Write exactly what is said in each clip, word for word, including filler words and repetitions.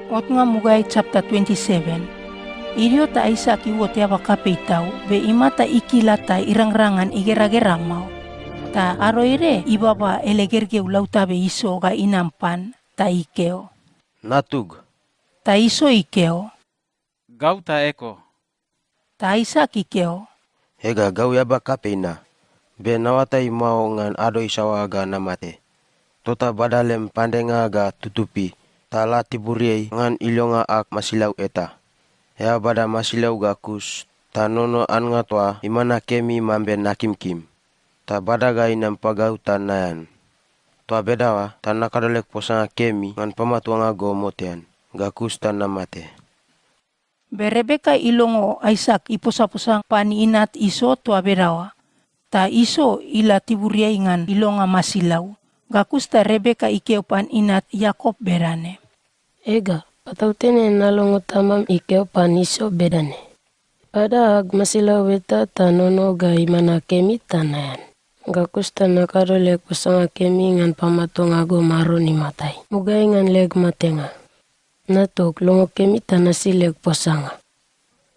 Otnga mugaeai chapter twenty-seven. Idio ta Aisak iuot eaba kapei tau, be imata ikila ta irangrang ngan igeragera mao. Ta ado ede ibaba ele gergeu lautabe Iso ga inam pan, ta ikeo, "Natug." Ta Iso ikeo, "Gau ta eko." Ta Aisak ikeo, "Ega, gau eaba kapei na, be naoatai mao ngan ado isaoa ga namate. Tota bada lem pandenga ga tutupi, ta la tiburiai ngan ilonga ag masilau eta. Eao bada masilau ga kus, ta nono annga toa imana kemi mambe nakimkim, ta bada ga inam pagau ta naean. Toa bedaoa ta nakado leg posanga kemi ngan pamatuanga go motean, ga kus ta namate." Be Rebeka ilongo Aisak iposaposa pan inat Iso toa bedaoa, ta Iso ila tiburiai ngan ilonga masilau. Ga kus ta Rebeka ikeo pan inat Iakop bedane, "Ega, patautene nalongo tamam ikeo pan Iso bedane, 'Bada ag masilau eta ta nono ga imana kemi ta naean. Ga kus ta nakado leg posanga kemi ngan pamatuanga go Maron imatai, mugaeai ngan leg matenga. Natug, longo kemi ta nasi leg posanga.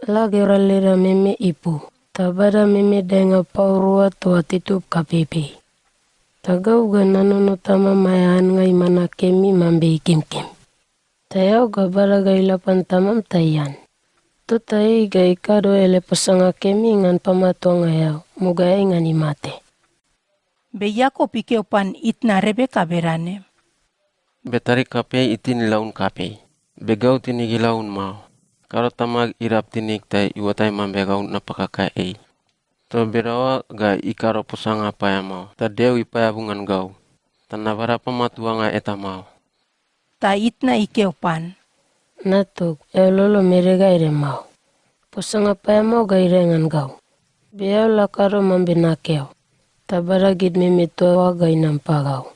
La gera leda meme ipu, ta bada meme daenga pau rua toa titub kapeipei. Ta gau ga nanono tamam aea annga imana kemi mambe ikimkim. Ta eao ga bada ga ila pan tamam ta ian. Tota ei ga ikado ele posanga kemi ngan pamatuanga eao, mugaeai ngan imate.'" Be Iakop ikeo pan itna Rebeka bedane, "Be tadig kapei itin ilaun kapei, be gau tinig ilaun mao. Kado tamag idap tinig ta iuatai mambe gau napakaka ei. Toa bedaoa ga ikado posanga paeamao, ta Deo ipaeabu ngan gau, ta nabada pamatuanga eta mao." Ta itna ikeo pan, "Natug, eao lolom ede ga ede mao. Posanga paeamao ga idae ngan gau. Be eao la kado mambe nakeo, ta bada gid meme toa oa ga inam pagau."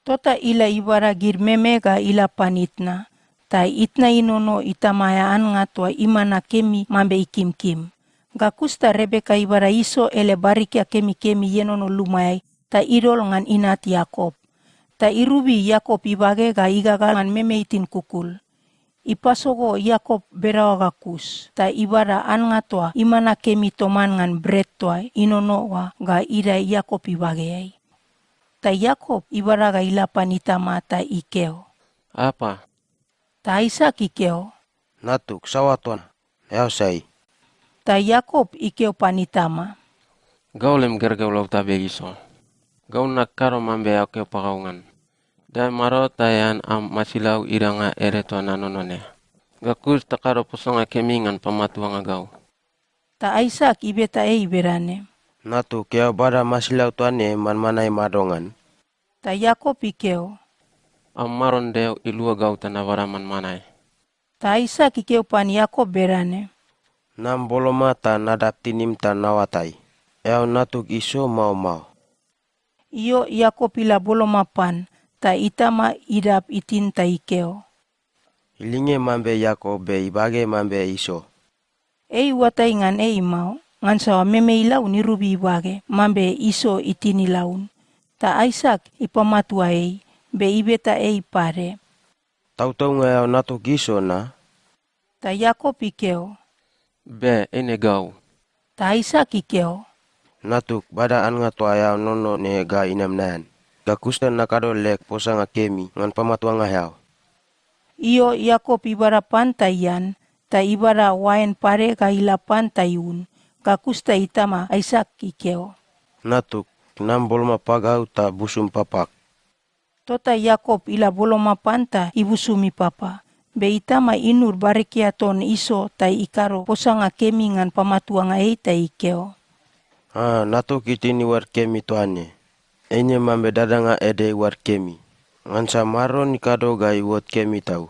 Tota ila ibada gid meme ga ila pan itna, ta itna inono itama aea annga toa imana kemi mambe ikimkim. Ga kus ta Rebeka ibada Iso ele barikia kemikemi ienono lumaeai ta idol ngan inat Iakop. Ta irubi Iakop ibage ga igagal ngan meme itin kukul. Ipasogo Iakop bedaoa ga kus, ta ibada annga toa imana kemi toman ngan bret toa inono oa ga idae Iakop ibageai. Ta Iakop ibada ga ila pan itama ta ikeo, "Apa." Ta Aisak ikeo, "Natug, saoa toa na? Eao sai?" Ta Iakop ikeo pan itama, "Gau lem gergeu lautabe Iso. Gau nakado mambe eao keo pagau ngan. Dae mado ta ean am masilau idanga ede toa nanono ne. Ga kus ta kado posanga kemi ngan pamatuanga gau." Ta Aisak ibeta ei bedane, "Natug, eao bada masilau toa ne manmanae madongan?" Ta Iakop ikeo, "Am Maron Deo ilua gau ta nabada manmanae." Ta Aisak ikeo pan Iakop bedane, "Nam boloma ta nadap tinim ta naoatai, eao natug Iso mao mao." Io, Iakop ila boloma pan, ta itama idap itin ta ikeo, "Ilinge mambe Iakop be ibage mambe Iso." Ei iuatai ngan ei mao, ngansa meme ilaun irubi ibage mambe Iso itin ilaun. Ta Aisak ipamatua ei, be ibeta ei pade, "Tautaunga eao natug Iso na?" Ta Iakop ikeo, "Be, eine gau." Ta Aisak ikeo, "Natug, bada annga toa eao nono ne ga inam naean. Ga kus ta nakado leg posanga kemi ngan pamatuanga eao." Io, Iakop ibada pan ta ian, ta ibada oain pade ga ila pan ta iun. Ga kus ta itama Aisak ikeo, "Natug, nam boloma pagau ta busum papag." Tota Iakop ila boloma pan ta ibusum ipapa. Be itama inud barikia ton Iso ta ikado posanga kemi ngan pamatuanga ei ta ikeo, "A, natug itin iuad kemi toa ne. Eine mambe dadanga ede iuad kemi. Ngansa Maron ikado ga iuot kemi tau.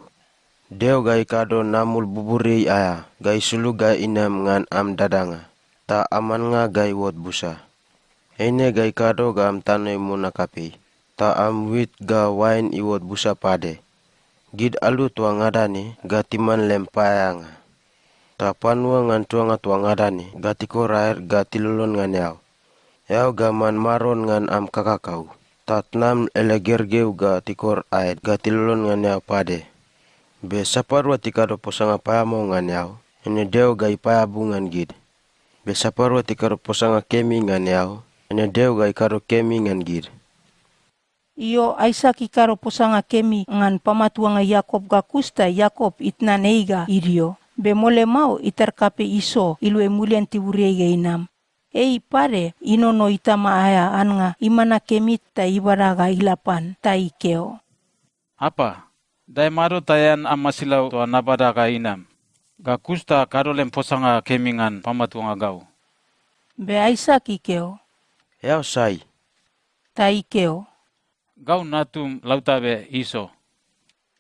Deo ga ikado namul buburiai aea ga isulug ga inam ngan am dadanga, ta am annga ga iuot busa. Eine ga ikado ga am tano imona kapei, ta am wit ga oain iuot busa pade. Gid alu toa ngada ne ga timan lem paeaeanga. Ta panua ngan tuanga toa ngada ne ga tikor aed ga tilolon ngan eao. Eao ga man maron ngan am kakakau, ta tnam ele gergeu ga tikor aed ga tilolon ngan eao pade. Be sapadua tikado posanga paeamao ngan eao, eine Deo ga ipaeabu ngan gid. Be sapadua tikado posanga kemi ngan eao, eine Deo ga ikado kemi ngan gid." Io, Aisak ikado posanga kemi ngan pamatuanga Iakop ga kus ta Iakop itnan ei ga idio. Be mole mao, itar kapei Iso iluai mulian tiburiai ga inam. Ei pade inono itama aea annga imana kemi ta ibada ga ila pan, ta ikeo, "Apa, dae mado ta ean am masilau toa nabada ga inam, ga kus ta kado lem posanga kemi ngan pamatuanga gau." Be Aisak ikeo, "Eao sai?" Ta ikeo, "Gau natum lautabe Iso."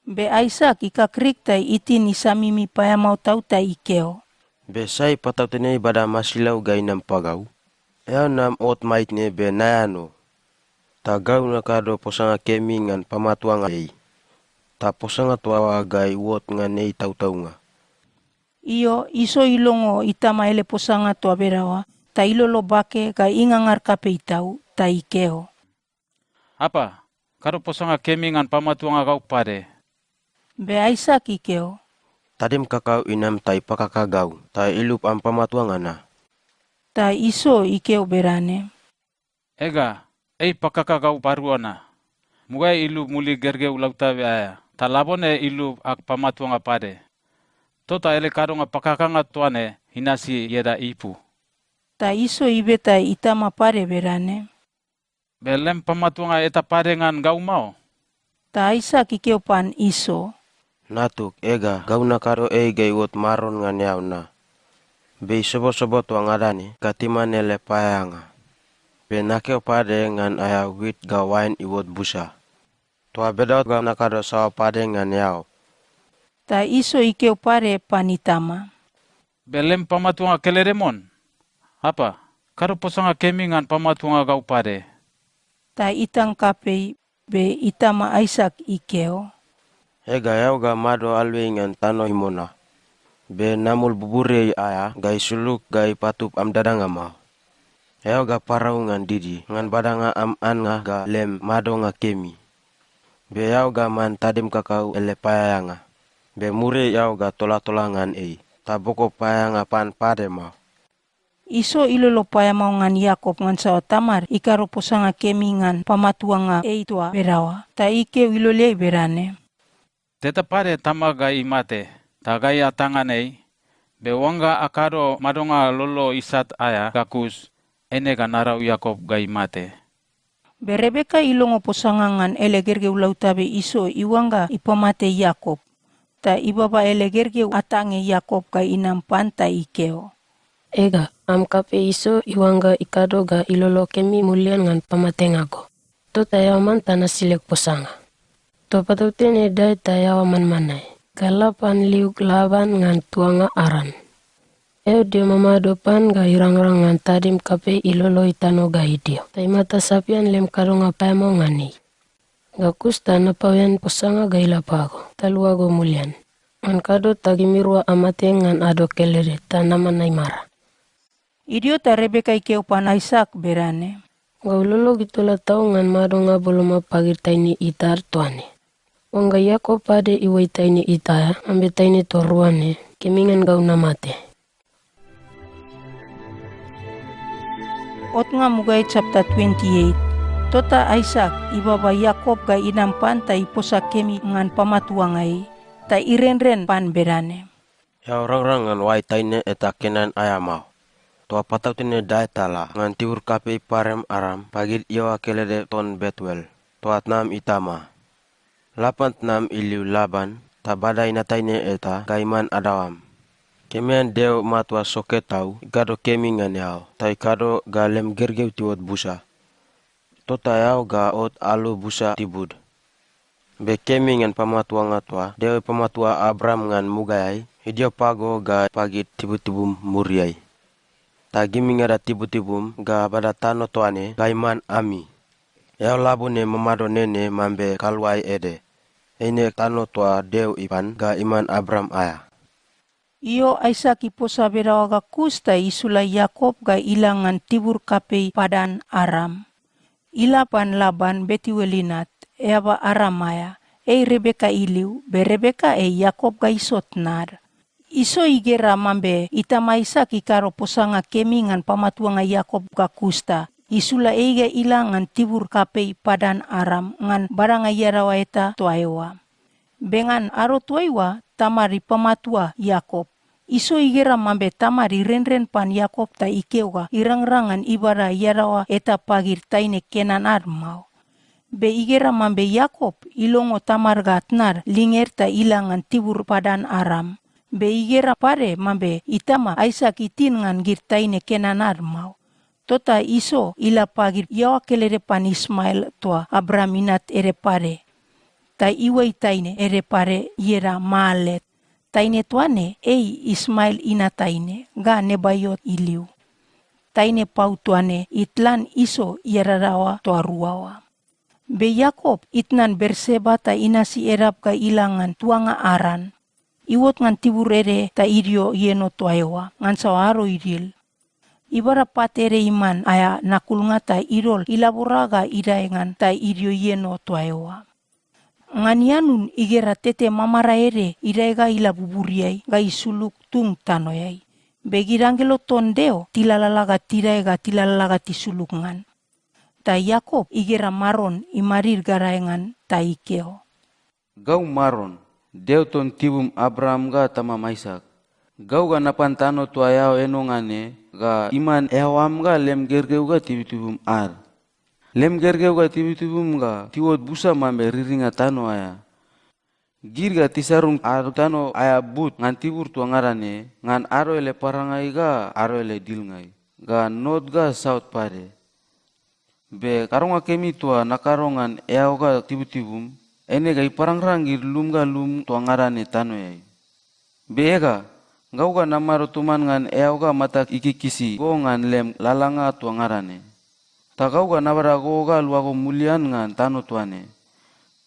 Be Aisak ikakrik ta itin isamimi paeamao tau ta ikeo, "Be sai patautene ibada masilau ga inam pagau? Eao nam ot maitne be naeano, ta gau nakado posanga kemi ngan pamatuanga ei, ta posanga toa oa ga iuot ngan ei tautaunga." Io, Iso ilongo itama ele posanga toa bedaoa, ta ilolo bake ga ingangar kapei tau, ta ikeo, "Apa, kado posanga kemi ngan pamatuanga gau pade." Be Aisak ikeo, "Tadim kakau inam ta ipakaka gau, ta ilub am pamatuanga na." Ta Iso ikeo bedane, "Ega, ei ipakaka gau parua na. Mugaeai ilub mulig gergeu lautabe aea, ta labone ilub ag pamatuanga pade. Tota ele kadonga pakakanga toa ne inasi ieda ipu." Ta Iso ibeta itama pade bedane, "Be lem pamatuanga eta pade ngan gau mao?" Ta Aisak ikeo pan Iso, "Natug, ega, gau nakado ei ga iuot maron ngan eao na. Be isobosobo toa ngada ne ga timan ele paeaeanga. Be nakeo pade ngan aea wit ga oain iuot busa. Toa bedaoa ga nakado saoa pade ngan eao." Ta Iso ikeo pade pan itama, "Be lem pamatuanga kelede mon? Apa, kado posanga kemi ngan pamatuanga gau pade." Ta itang kapei, be itama Aisak ikeo, "Ega, eao ga mado aluai ngan tano imona, be namul buburiai aea ga isulug ga ipatub am dadanga mao. Eao ga parau ngan didi ngan badanga am annga ga lem madonga kemi. Be eao ga man tadim kakau ele paeaeanga, be muriai eao ga tolatola ngan ei, ta boko paeaeanga pan pade mao." Iso ilolo paeamao ngan Iakop ngansa tamad ikado posanga kemi ngan pamatuanga ei toa bedaoa, ta ikeo iloleai bedane, "Teta pade tamag ga imate, ta gai atang ngan ei, be oangga akado madonga lolo isat aea ga kus, eine ga narau Iakop ga imate." Be Rebeka ilongo posanga ngan ele gergeu lautabe Iso iuangga ipamate Iakop. Ta ibaba ele gergeu atange Iakop ga inam pan ta ikeo, "Ega, am kapei Iso iuangga ikado ga ilolo kemi mulian ngan pamatenga go. Tota eao manta nasi leg posanga. Toa patautene dae ta eao manmanae, ga la pan liug Laban ngan tuanga Aran. Eao dio mamado pan ga irangrang ngan tadim kapei ilolo itano ga idio, ta imata sapian lem kadonga paeamao ngan ei. Ga kus ta napaoean posanga ga ila pago, ta lua go mulian. Ngan kado ta gimirua amate ngan ado kelede, ta naman aimara." Idio ta Rebeka ikeo pan Aisak bedane, "Gau lolog itola tau ngan madonga boloma pagid taine It ad toa ne. Oangga Iakop pade iuai taine It aea mambe taine toa rua ne, kemi ngan gau namate." Otnga mugaeai chapter twenty-eight. Tota Aisak ibaba Iakop ga inam pan ta iposa kemi ngan pamatuanga ei, ta irenren pan bedane, "Eao rangrang ngan oai taine eta Kenan aea mao. Toa patautene dae ta la ngan tibur kapei Parem Aram pagid iaoa kelede ton Betuel, toa tnam itama. La pan tnam iliu Laban, ta bada inat taine eta ga iman adaoam. Kemean Deo matua soke tau ikado kemi ngan eao, ta ikado ga lem gergeu tiuot busa. Tota eao ga ot alu busa tibud. Be kemi ngan pamatuanga toa Deo ipamatua Abraam ngan mugaeai, idio pago ga pagid tibutibum muriai. Ta gimingada tibutibum ga bada tano toa ne ga iman ami. Eao labone mamado nene mambe kaluae ede. Eine tano toa Deo ipan ga iman Abraam aea." Io, Aisak iposa bedaoa ga kus ta isula Iakop ga ila ngan tibur kapei Padan Aram. Ila pan Laban, Betuel inat, eaba Aram aea, Ei Rebeka iliu, be Rebeka ei Iakop ga Iso tnad. Iso igera mambe itama Aisak ikado posanga kemi ngan pamatuanga Iakop ga kus ta isula ei ga ila ngan tibur kapei Padan Aram ngan badanga iadaoa eta toa eoa. Be ngan ado toaiua, tamad ipamatua Iakop. Iso igera mambe tamad irenren pan Iakop ta ikeo ga irangrang ngan ibada iadaoa eta pagid taine Kenan ad mao. Be igera mambe Iakop ilongo tamad ga tnad linged ta ila ngan tibur Padan Aram. Be igera pade mambe itama Aisak itin ngan gid taine Kenan ad mao. Tota Iso ila pagid iaoa kelede pan Ismael toa Abraam inat ede pade. Ta iuai taine ede pade ieda Maalet. Taine toa ne, ei Ismael inat taine, ga Nebaiot iliu. Taine pau toa ne itlan Iso iadadaoa toa rua oa. Be Iakop itnan Berseba ta inasi edap ga ila ngan tuanga Aran. Iuot ngan tibur ede ta idio ieno toa eoa, ngansa ado idil. Ibada pat ede iman aea nakulnga ta idol ilabora ga idae ngan ta idio ieno toa eoa. Ngan ianun igera tete mamara ede idae ga ila buburiai ga isulug tung tanoeai. Be gid anggelo ton Deo tilalala ga tidae ga tilalala ga tisulug ngan. Ta Iakop igera Maron imadid gadae ngan ta ikeo, "Gau Maron, Deo ton tibum Abraam ga tamam Aisak. Gau ga napan tano toa eao eno ngan ne ga iman eao am ga lem gergeu ga tibutibum ad. Lem gergeu ga tibutibum ga tiuot busa mambe riringa tano aea. Gid ga tisarung ad tano aea but ngan tibur toa ngada ne, ngan ado ele parangai ga ado ele dilngai, ga not ga saut pade. Be kadonga kemi toa nakado ngan eao ga tibutibum, eine ga iparangrang gid lum ga lum toa ngada ne tanoeai. Be ega, gau ga namado toman ngan eao ga matag ikikisi go ngan lem lalanga toa ngada ne. Ta gau ga nabada go ga luago mulian ngan tano toa ne.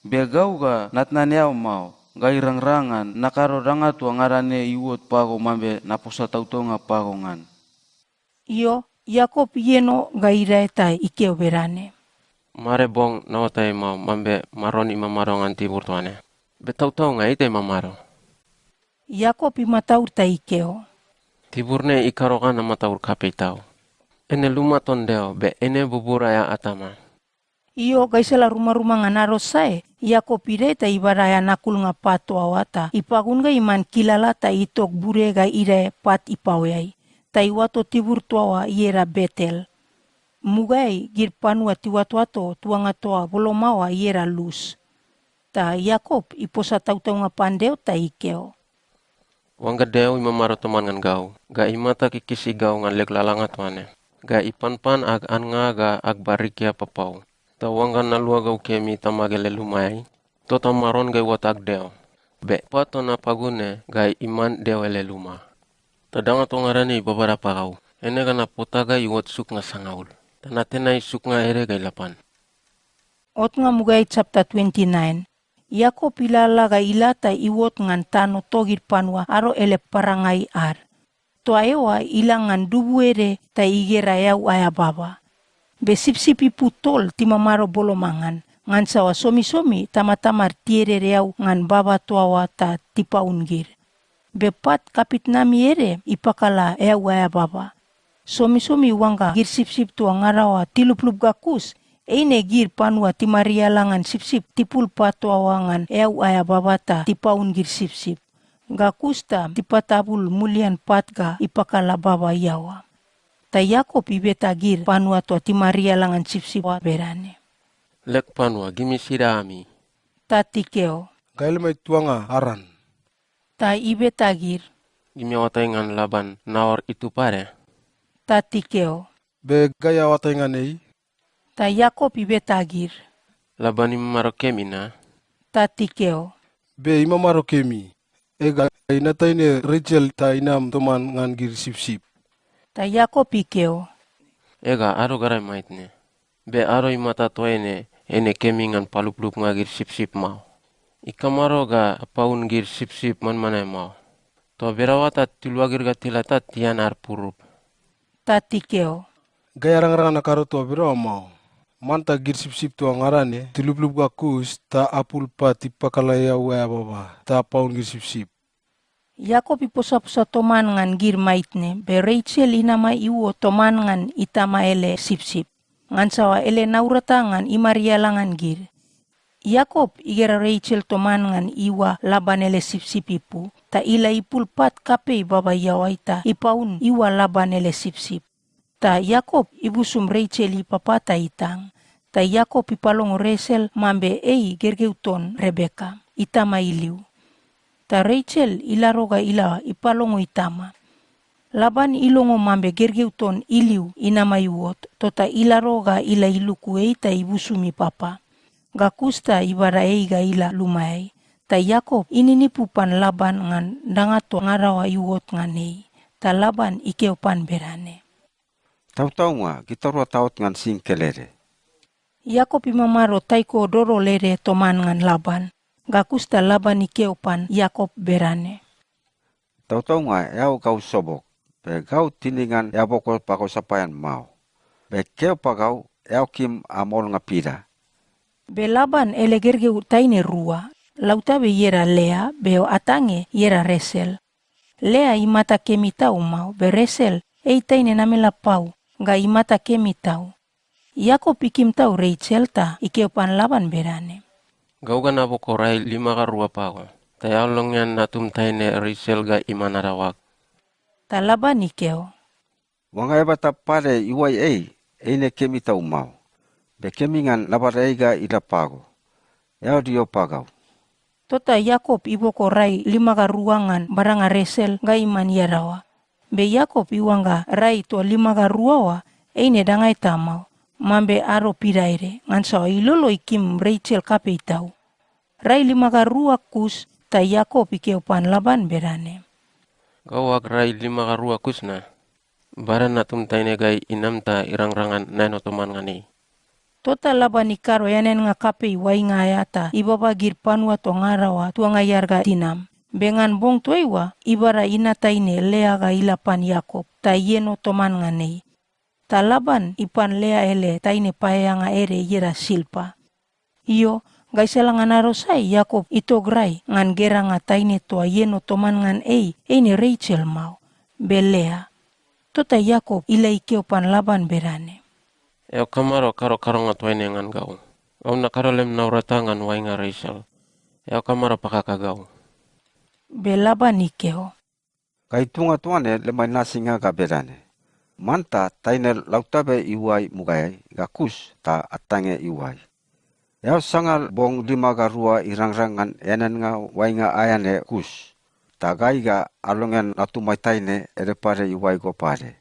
Be gau ga natnan eao mao, ga irangrang ngan nakado danga toa ngada ne iuot pago mambe naposa tautaunga pago ngan." Io, Iakop ieno ga idae ta ikeo bedane, "Mare bong naoatai mao mambe Maron imamado ngan tibur toa ne. Be tautaunga ei ta imamado." Iakop imataud ta ikeo, "Tibur ne ikado ga namataud kapei tau. Eine luma ton Deo, be eine bubur aea atama." Io, gaisala rumaruma ngan ado sae, Iakop idae ta ibada aea nakulnga pat toa oa ta ipagun ga iman kilala ta itok bude ga idae pat ipaoeai. Ta iuato tibur toa oa ieda Betel. Mugaeai gid panua tiuatoato tuanga toa boloma oa ieda Lus. Ta Iakop iposa tautaunga pan Deo ta ikeo, "Oangga Deo imamado toman ngan gau, ga imata kikisi gau ngan leg lalanga toa ne, ga ipanpan ag annga ga ag barikia papau, ta oangga naluagau kemi tamag ele lumaeai, tota Maron ga iuot ag Deo. Be pat toa napagun ne ga iman Deo ele luma. Ta danga toa ngada ne ibabada pagau, eine ga napota ga iuot suknga sangaul, ta natenai suknga ede ga ila pan." Otnga mugaeai chapter twenty-nine. Iakop ilalala ga ila ta iuot ngan tano togid panua ado ele parangai ad. Toa eoa ila ngan dubu ede ta igera eau aea baba. Be sipsip ipu tol timamado boloma ngan, ngansa somisomi tamatamad tieded eau ngan baba toa oa ta tipaun gid. Be pat kapitnami ede ipakala eau aea baba. Somisomi oangga gid sipsip toa ngada oa tiluplup ga kus, eine gid panua timariala ngan sipsip tipul pat toa oa ngan eau aea baba ta tipaun gid sipsip. Ga kus ta tipatabul mulian pat ga ipakala baba iaoa. Ta Iakop ibeta gid panua toa timariala ngan sipsip oa bedane, "Leg panua, gimi sida ami?" Ta tikeo, "Gai lemai tuanga Aran." Ta ibeta gid, "Gimi aoatai ngan Laban Naor itub pade?" Ta tikeo, "Be gai aoatai ngan ei." Ta Iakop ibeta gid, "Laban imamado kemi na?" Ta tikeo, "Be imamado kemi. Ega, inat taine Resel ta inam toman ngan gid sipsip." Ta Iakop ikeo, "Ega, ado gadae maitne. Be ado imata toaine, eine kemi ngan paluplupnga gid sipsip mao. Ikamado ga apaun gid sipsip manmanae mao?" Toa bedaoa ta tiluagid ga tila ta tian ad purup. Ta tikeo, "Gai arangrang ngan akado toa bedaoa mao. Manta gid sipsip toa ngada ne tiluplup ga kus ta apul pat ipakala eau aea baba ta apaun gid sipsip. Iakop iposaposa toman ngan gid maitne, be Resel inama iuot toman ngan itama ele sipsip, ngansa ele naurata ngan imariala ngan gid. Iakop igera Resel toman ngan iua Laban ele sipsip ipu, ta ila ipul pat kapei baba iaoai ta ipaun iua Laban ele sipsip. Ta Iakop ibusum Resel ipapa ta itang. Ta Iakop ipalongo Resel mambe ei gergeu ton Rebeka, itama iliu. Ta Resel ilado ga ila ipalongo itama. Laban ilongo mambe gergeu ton iliu inama iuot, tota ilado ga ila iluku ei ta ibusum ipapa. Ga kus ta ibada ei ga ila lumaeai. Ta Iakop ininipu pan Laban ngan danga toa ngada oa iuot ngan ei. Ta Laban ikeo pan bedane, "Tautaunga, gitarua taot ngan sing kelede." Iakop imamado taiko dodol ede toman ngan Laban. Ga kus ta Laban ikeo pan Iakop bedane, "Tautaunga, eao gau sobok, be gau tinig ngan eaboko pago sapaean mao. Be keo pagau, eao kim am olnga pida." Be Laban ele gergeu taine rua, lautabe ieda Lea, be atange ieda Resel. Lea imata kemi tau mao, be Resel, ei taine namela pau, ga imata kemi tau. Iakop ikim tau Resel ta ikeo pan Laban bedane, "Gau ga naboko rai lima ga rua pago, ta eao longean natum taine Resel ga iman adaoag." Ta Laban ikeo, "Oangga eaba eta pade iuai ei, eine kemi tau mao. Be kemi ngan nabada ei ga ila pago. Eao dio pagau." Tota Iakop iboko rai lima ga rua ngan badanga Resel ga iman iadaoa. Be Iakop iuangga rai toa lima ga rua oa eine danga eta mao, mambe ado pidaede, ngansa ilolo ikim Resel kapei tau. Rai lima ga rua kus, ta Iakop ikeo pan Laban bedane, "Gau ag rai lima ga rua kus na? Bada natum taine ga inam ta irangrang ngan naeno toman ngan ei." Tota Laban ikado eaneannga kapei oainga aea ta ibaba gid panua toa ngada oa tuangai ad ga tinam. Be ngan bong toaiua, ibada inat taine Lea ga ila pan Iakop, ta ieno toman ngan ei. Ta Laban ipan Lea ele taine paeaeanga ede ieda Silpa. Io, gaisala ngan ado sai Iakop itog rai ngan geranga taine toa ieno toman ngan ei, eine Resel mao, be Lea. Tota Iakop ila ikeo pan Laban bedane, "Eao kamado kado kadonga toaine ngan gau? Gau nakado lem naurata ngan oainga Resel. Eao kamado pakaka gau?" Be Laban ikeo, "Gai tuanga toa ne lemai nasinga ga bedane: Manta taine lautabe iuai mugaeai ga kus ta atange iuai. Eao sangal bong lima ga rua irangrang ngan eaneannga oainga aea ne kus, ta gai ga alongean natumai taine ede pade iuai go pade.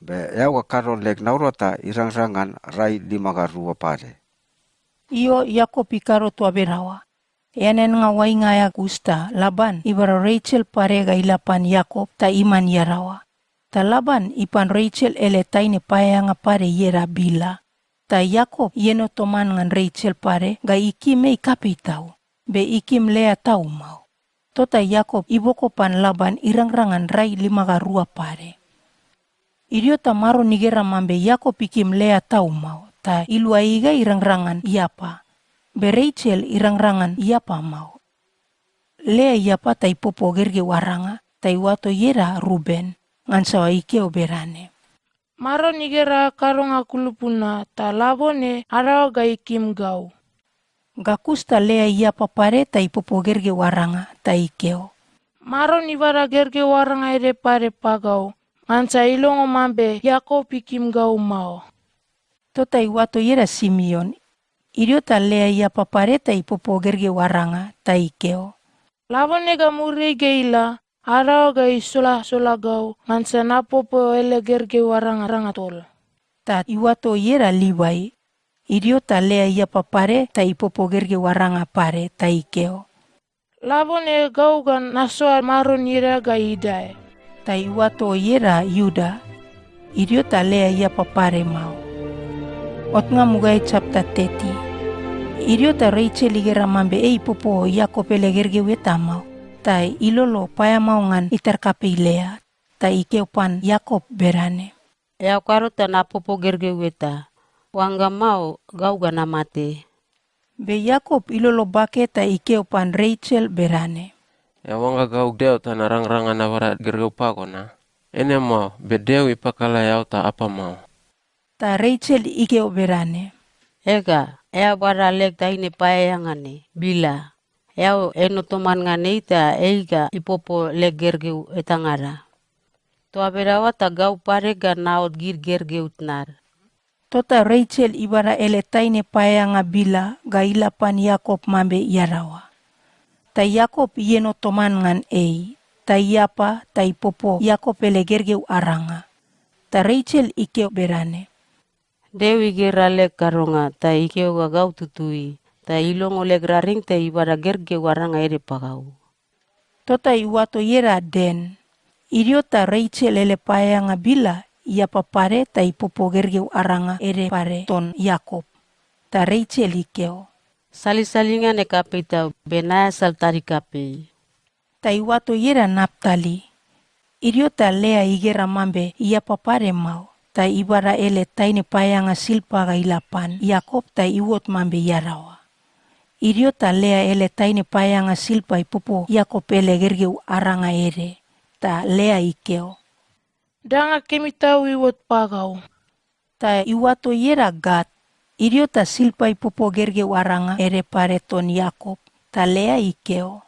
Be eao ga kado leg naurata irangrang ngan rai lima ga rua pade." Io, Iakop ikado toa bedaoa. Eaneannga oainga aea kus ta Laban ibada Resel pade ga ila pan Iakop ta iman iadaoa. Ta Laban ipan Resel ele taine paeaeanga pade ieda Bila. Ta Iakop ieno toman ngan Resel pade ga ikim ei kapei tau, be ikim Lea tau mao. Tota Iakop iboko pan Laban irangrang ngan rai lima ga rua pade. Idio ta Maron igera mambe Iakop ikim Lea tau mao, ta ilua ei ga irangrang ngan iapa. Be Resel irangrang ngan iapa mao. Lea iapa ta ipopo gergeu aranga, ta iuato ieda Ruben, ngansa ikeo bedane, "Maron igera kadonga kulupu na, ta labone adaoag ga ikim gau." Ga kus ta Lea iapa pade ta ipopo gergeu aranga, ta ikeo, "Maron ibada gergeu aranga ede pade pagau, ngansa ilongo mambe Iakop ikim gau mao." Tota iuato ieda Simeon. Idio ta Lea iapa pade ta ipopo gergeu aranga, ta ikeo, "Labone ga muriai ga ila, adaoag ga isolasola gau, ngansa napopo ele gergeu arangaranga tol." Ta iuato ieda Livai. Idio ta Lea iapa pade ta ipopo gergeu aranga pade, ta ikeo, "Labone gau ga nasoa Maron ieda ga idae." Ta iuato ieda Iuda. Idio ta Lea iapa pade mao. Otnga mugaeai chapter thirty. Idio ta Resel igera mambe ei ipopo Iakop ele gergeu eta mao, ta ilolo paeamao ngan itar kapei Lea, ta ikeo pan Iakop bedane, "Eao kado ta napopo gergeu eta. Oangga mao, gau ga namate." Be Iakop ilolo bake ta ikeo pan Resel bedane, "Eao oangga gau Deo ta narangrang ngan nabada gergeu pago na? Eine mao, be Deo ipakala eao ta apamao." Ta Resel ikeo bedane, "Ega, eao bada leg taine paeaeanga ne, Bila. Eao eno toman ngan ei ta ei ga ipopo leg gergeu etangada. Toa bedaoa ta gau pade ga naot gid gergeu tnad." Tota Resel ibada ele taine paeaeanga Bila ga ila pan Iakop mambe iadaoa. Ta Iakop ieno toman ngan ei, ta iapa ta ipopo Iakop ele gergeu aranga. Ta Resel ikeo bedane, "Deo igera leg kadonga ta ikeo ga gau tutui, ta ilongo leg raring ta ibada gergeu aranga ede pagau." Tota iuato ieda Den. Idio ta Resel ele paeaeanga Bila iapa pade ta ipopo gergeu aranga ede pade ton Iakop. Ta Resel ikeo, "Salisalinga ne kapei tau, be naeasal tadig kapei." Ta iuato ieda Naptali. Idio ta Lea igera mambe iapa pade mao, ta ibada ele taine paeaeanga silpa ga ila pan Iakop ta iuot mambe iadaoa. Idio ta Lea ele taine paeaeanga silpa ipopo Iakop ele gergeu aranga ede, ta Lea ikeo, "Danga kemi tau iuot pagau." Ta iuato ieda Gat. Idio ta silpa ipopo gergeu aranga ede pade ton Iakop, ta Lea ikeo,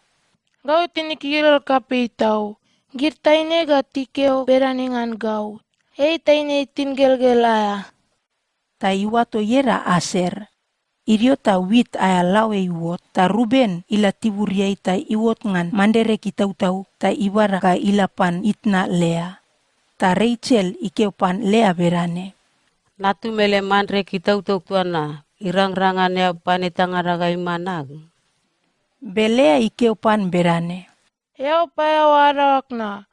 "Gau tinig ilol kapei tau. Gid taine ga tikeo bedane ngan gau, 'Ei taine itin gelgel aea.'" Ta iuato ieda Aser. Idio ta wit aea laoe iuot, ta Ruben ila tiburiai ta iuot ngan mandrek itautau ta ibada ga ila pan itna Lea. Ta Resel ikeo pan Lea bedane, "Natum ele mandrek itautau toa na, irangrang ngan eao pan etangada ga iman ag?" Be Lea ikeo pan bedane, "Eao paeaoa adaoag na,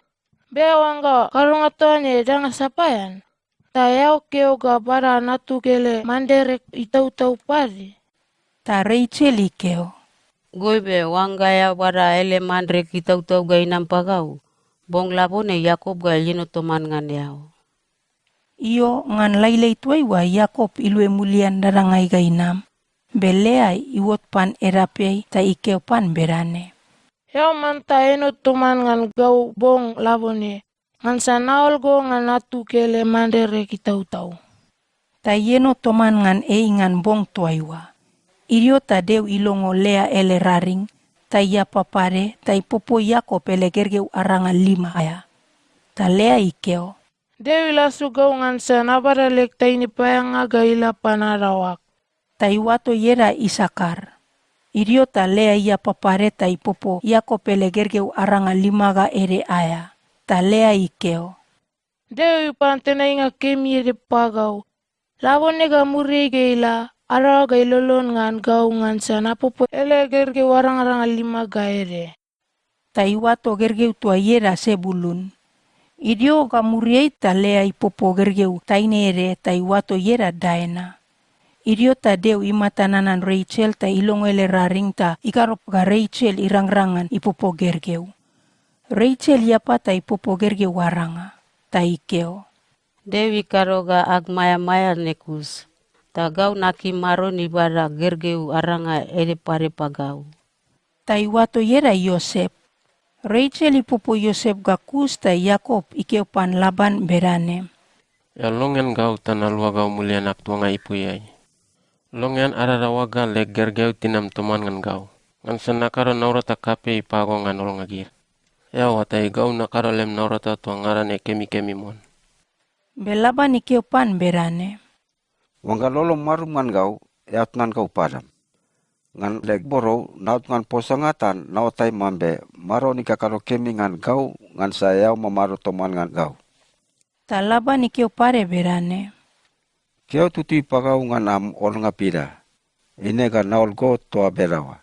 be oangga kadonga toa ne danga sapaean, ta eao keo ga bada natug ele mandrek itautau pade." Ta Resel ikeo, "Goibe, oangga eao bada ele mandrek itautau ga inam pagau, bong labone Iakop ga ieno toman ngan eao." Io, ngan lailai toaiua Iakop ilue mulian dadangai ga inam, be Lea iuot pan edapeai ta ikeo pan bedane, "Eao manta eno toman ngan gau bong labone, ngansa naol go ngan natug ele mandrek itautau." Ta ieno toman ngan ei ngan bong toaiua. Idio ta Deo ilongo Lea ele raring, ta iapa pade, ta ipopo Iakop ele gergeu aranga lima aea. Ta Lea ikeo, "Deo ilasu gau ngansa nabada leg taine paeaeanga ga ila pan adaoag." Ta iuato ieda Isakar. Idio ta Lea iapa pade ta ipopo Iakop ele gergeu aranga lima ga ede aea. Ta Lea ikeo, "Deo ipan tenainga kemi ede pagau. Labone ga muriai ga ila, adaoag ga ilolon ngan gau ngansa napopo ele gergeu arangaranga lima ga ede." Ta iuato gergeu toa ieda Sebulun. Idio ga muriai ta Lea ipopo gergeu taine ede ta iuato ieda Daena. Idio ta Deo imata nanan Resel ta ilongo ele raring ta ikado ga Resel irangrang ngan ipopo gergeu. Resel iapa ta ipopo gergeu aranga, ta ikeo, "Deo ikado ga ag maeamaea ne kus, ta gau nakim Maron ibada gergeu aranga ede pade pagau." Ta iuato ieda Iosep. Resel ipopo Iosep ga kus ta Iakop ikeo pan Laban bedane, "Eao longean gau ta naluagau mulian ag tuanga ipuiai. Longean adadaoag ga leg gergeu tinam toman ngan gau, ngansa nakado naurata kapei pago ngan olnga gid. Eao oatai, gau nakado lem naurata toa ngada ne kemikemi mon." Be Laban ikeo pan bedane, "Oangga lolom marum ngan gau, eao tnan gau padam. Ngan leg borou, naot ngan posanga ta naoatai mambe Maron ikakado kemi ngan gau ngansa eao mamado toman ngan gau." Ta Laban ikeo pade bedane, "Keo tutui pagau ngan am olnga pida, eine ga naol go toa bedaoa."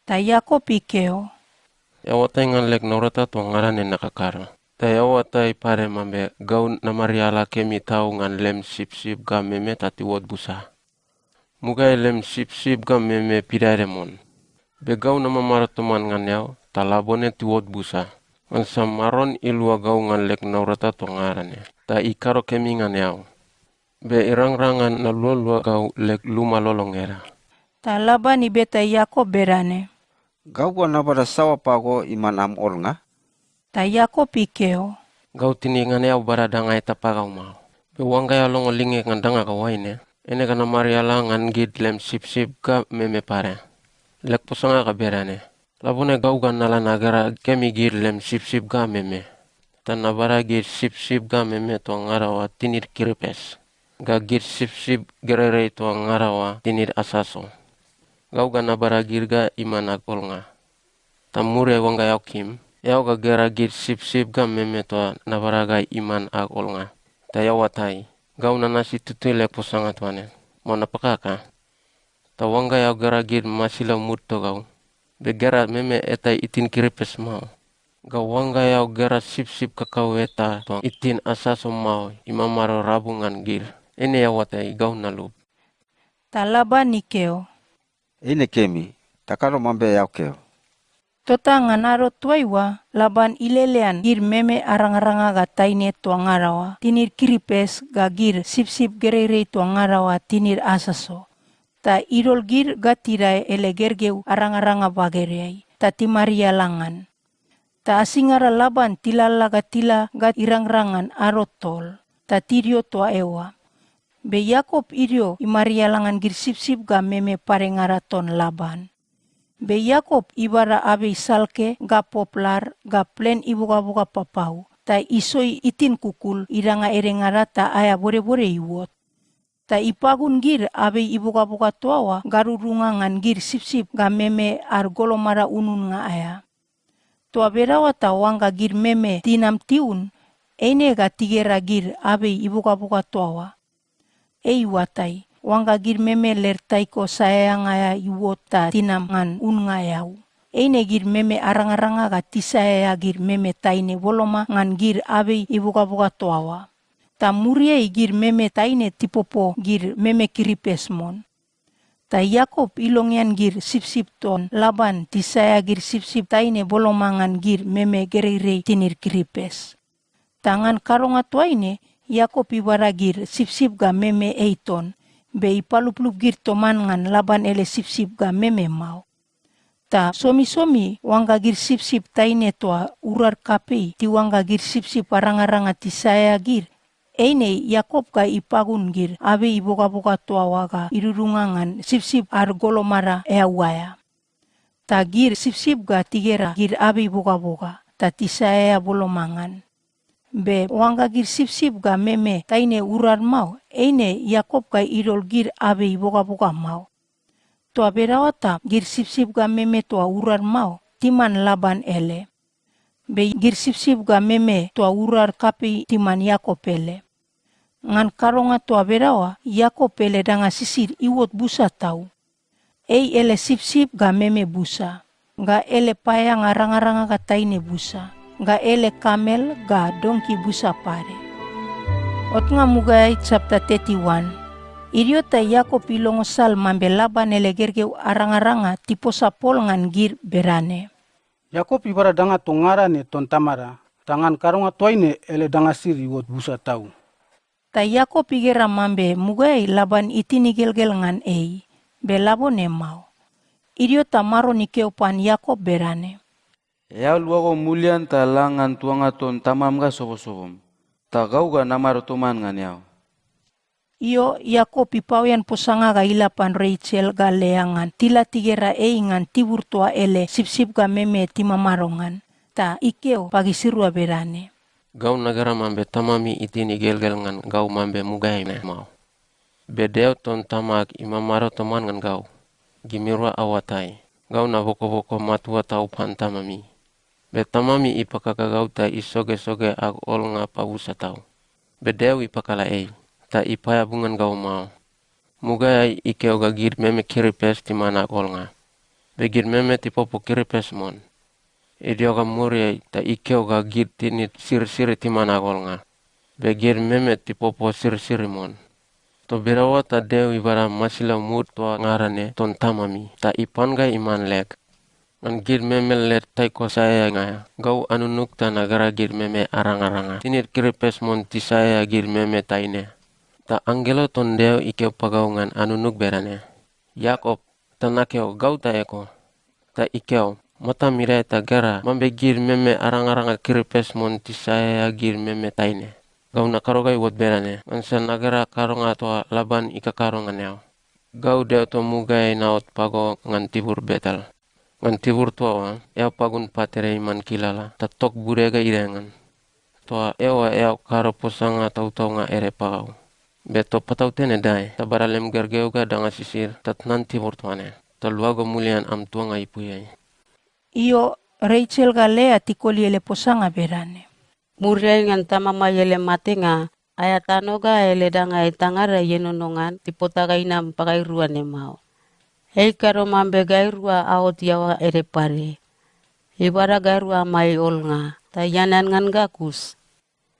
Ta Iakop ikeo, "Eao oatai ngan leg naurata toa ngada ne nakakado. Ta eao oatai pade mambe gau namariala kemi tau ngan lem sipsip ga meme ta tiuot busa. Mugaeai lem sipsip ga meme pidaede mon. Be gau namamado toman ngan eao, ta labone tiuot busa, ngansa Maron ilua gau ngan leg naurata toa ngada ne, ta ikado kemi ngan eao. be irangrang ngan nalualua gau leg luma lolongeda." Ta Laban ibeta Iakop bedane, "Gau ga nabada saoa pago iman am olnga?" Ta Iakop ikeo, "Gau tinig ngan eao bada danga eta pagau mao. Be oangga eao longo lingeg ngan danga ga oaine, eine ga namariala ngan gid lem sipsip ga meme pade. Leg posanga ga bedane, labone gau ga nala nagera kemi gid lem sipsip ga meme, ta nabada gid sipsip ga meme toa ngada oa tinid kiripes, ga gid sipsip gereirei toa ngada oa tinid asaso. Gau ga nabada gid ga iman ag olnga. Ta muriai oangga eao kim, eao ga gera gid sipsip ga meme toa nabada ga iman ag olnga, ta eao oatai, gau nanasi tutui leg posanga toa ne, mao napakaka. Ta oangga eao gera gid masilau mud togau, be gera meme eta itin kiripes mao, ga oangga eao gera sipsip kakau eta toa itin asaso mao imamado rabu ngan gid, eine eao oatai, gau nalub." Ta Laban ikeo, "Eine kemi, ta kado mambe eao keo." Tota ngan ado toaiua, Laban ilelean gid meme arangaranga ga taine toa ngada oa tinid kiripes ga gid sipsip gereirei toa ngada oa tinid asaso, ta idol gid ga tidae ele gergeu arangaranga bagedeai, ta timariala ngan. Ta asingada Laban tilalala ga tila ga irangrang ngan ado tol, ta tidio toa eoa. Be Iakop idio imariala ngan gid sipsip ga meme padengada ton Laban. Be Iakop ibada abei salke ga poplar ga plen ibogaboga papau, ta isoi itin kukul idanga edengada ta aea bodebode iuot. Ta ipagun gid abei ibogaboga toa oa gadudunga ngan gid sipsip ga meme ad golomada ununnga aea. Toa bedaoa ta oangga gid meme tinam tiun, eine ga tigera gid abei ibogaboga toa oa. Ei iuatai, oangga gid meme led taiko saeaeanga aea iuot ta tinam ngan unnga eau, eine gid meme arangaranga ga tisaeaea gid meme taine boloma ngan gid abei ibogaboga toa oa. Ta muriai gid meme taine tipopo gid meme kiripes mon. Ta Iakop ilongean gid sipsip ton Laban tisaeaea gid sipsip taine boloma ngan gid meme gereirei tinid kiripes. Ta ngan kadonga toaine, Iakop ibada gid sipsip ga meme ei ton, be ipaluplup gid toman ngan Laban ele sipsip ga meme mao. Ta somisomi, oangga gid sipsip taine toa urad kapei tiuangga gid sipsip arangaranga tisaeaea gid, eine Iakop ga ipagun gid abei ibogaboga toa oa ga idudunga ngan sipsip ad golomada eau aea. Ta gid sipsip ga tigera gid abei ibogaboga, ta tisaeaea boloma ngan. Be oangga gid sipsip ga meme taine urad mao, eine Iakop ga idol gid abei ibogaboga mao. Toa bedaoa ta gid sipsip ga meme toa urad mao, timan Laban ele. Be gid sipsip ga meme toa urad kapei timan Iakop ele. Ngan kadonga toa bedaoa, Iakop ele danga sisid iuot busa tau. Ei ele sipsip ga meme busa, ga ele paeaeanga arangaranga ga taine busa, ga ele kamel ga donki busa pade. Otnga mugaeai, chapter thirty-one. Idio ta Iakop ilongo sal mambe Laban ele gergeu arangaranga tiposa pol ngan gid bedane, "Iakop ibada danga toa ngada ne ton tamada, ta ngan kadonga toaine ele danga sisid iuot busa tau." Ta Iakop igera mambe mugaeai Laban itin igelgel ngan ei, be labone mao. Idio ta Maron ikeo pan Iakop bedane, "Eao luago mulian ta la ngan tuanga ton tamam ga sobosobom, ta gau ga namado toman ngan eao." Io, Iakop ipaoean posanga ga ila pan Resel ga Lea ngan tila tigera ei ngan tibur toa ele sipsip ga meme timamado ngan, ta ikeo pagisirua bedane, "Gau nagera mambe tamami itin igelgel ngan gau mambe mugaeai ne mao. Be Deo ton tamag imamado toman ngan gau. Gimirua aoatai, gau nabokoboko matua tau pan tamami. Be tamami ipakaka gau ta isogesoge ag olnga pabusa tau. Be Deo ipakala ei, ta ipaeabu ngan gau mao. Mugaeai ikeo ga gid meme kiripes timan ag olnga, be gid meme tipopo kiripes mon. Idio ga muriai ta ikeo ga gid tinid sirisiri timan ag olnga, be gid meme tipopo sirisiri mon. Toa bedaoa ta Deo ibada masilau mud toa ngada ne ton tamami ta ipan ga iman leg. Ngan gid meme led taiko saeaeanga aea, gau anunug ta nagera gid meme arangaranga tinid kiripes mon tisaeaea gid meme taine. Ta anggelo ton Deo ikeo pagau ngan anunug bedane, "Iakop." Ta nakeo, "Gau ta eko." Ta ikeo, "Matam idae ta gera mambe gid meme arangaranga kiripes mon tisaeaea gid meme taine. Gau nakado ga iuot bedane, ngansa nagera kadonga toa Laban ikakado ngan eao. Gau Deo toa mugaeai naot pago ngan tibur Betel. Ngan tibur toa oa, eao pagun pat ede iman kilala, ta tok bude ga idae ngan. Toa eoa eao kado posanga tautaunga ede pagau. Be toa patautene dae, ta bada lem gergeu ga danga sisid, ta tnan tibur toa ne, ta luago mulian am tuanga ipuiai." Io, Resel ga Lea tikoli ele posanga bedane, "Muriai ngan tamamai ele matenga, aea tano ga ele danga etangada ienono ngan tipota ga inam pagairua ne mao. Ei ikado mambe gairua aot iaoa ede pade. Ibada gairua amai olnga, ta ianean ngan ga kus.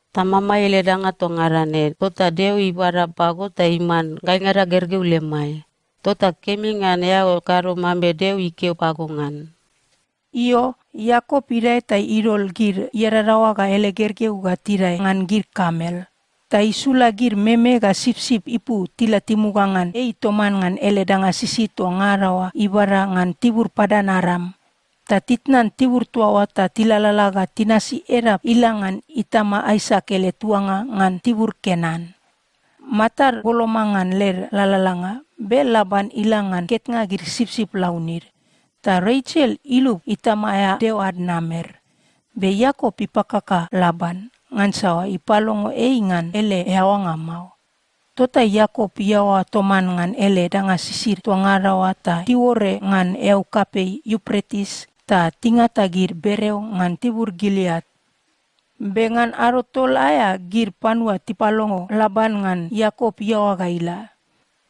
Tamamai ele danga toa ngada ne, tota Deo ibada pago ta iman gaingada gergeu lemai. Tota kemi ngan eao kado mambe Deo ikeo pago ngan." Io, Iakop idae ta idol gid iadadaoa ga ele gergeu ga tidae ngan gid kamel, ta isula gid meme ga sipsip ipu tila timuga ngan ei toman ngan ele danga sisid toa ngada oa ibada ngan tibur Padan Aram. Ta titnan tibur toa oa ta tilalala ga tinasi edap ila ngan itama Aisak ele tuanga ngan tibur Kenan. Matad boloma ngan led lalalanga, be Laban ila ngan ketnga gid sipsip launid. Ta Resel ilub itama aea deo ad namer. Be Iakop ipakaka Laban, ngansa ipalongo ei ngan ele eaoanga mao. Tota Iakop iaoa toman ngan ele danga sisid toa ngada oa ta tiuore ngan eau kapei Iupretis ta tingata gid bereo ngan tibur Gileat. Be ngan ado tol aea gid panua tipalongo Laban ngan Iakop iaoa ga ila.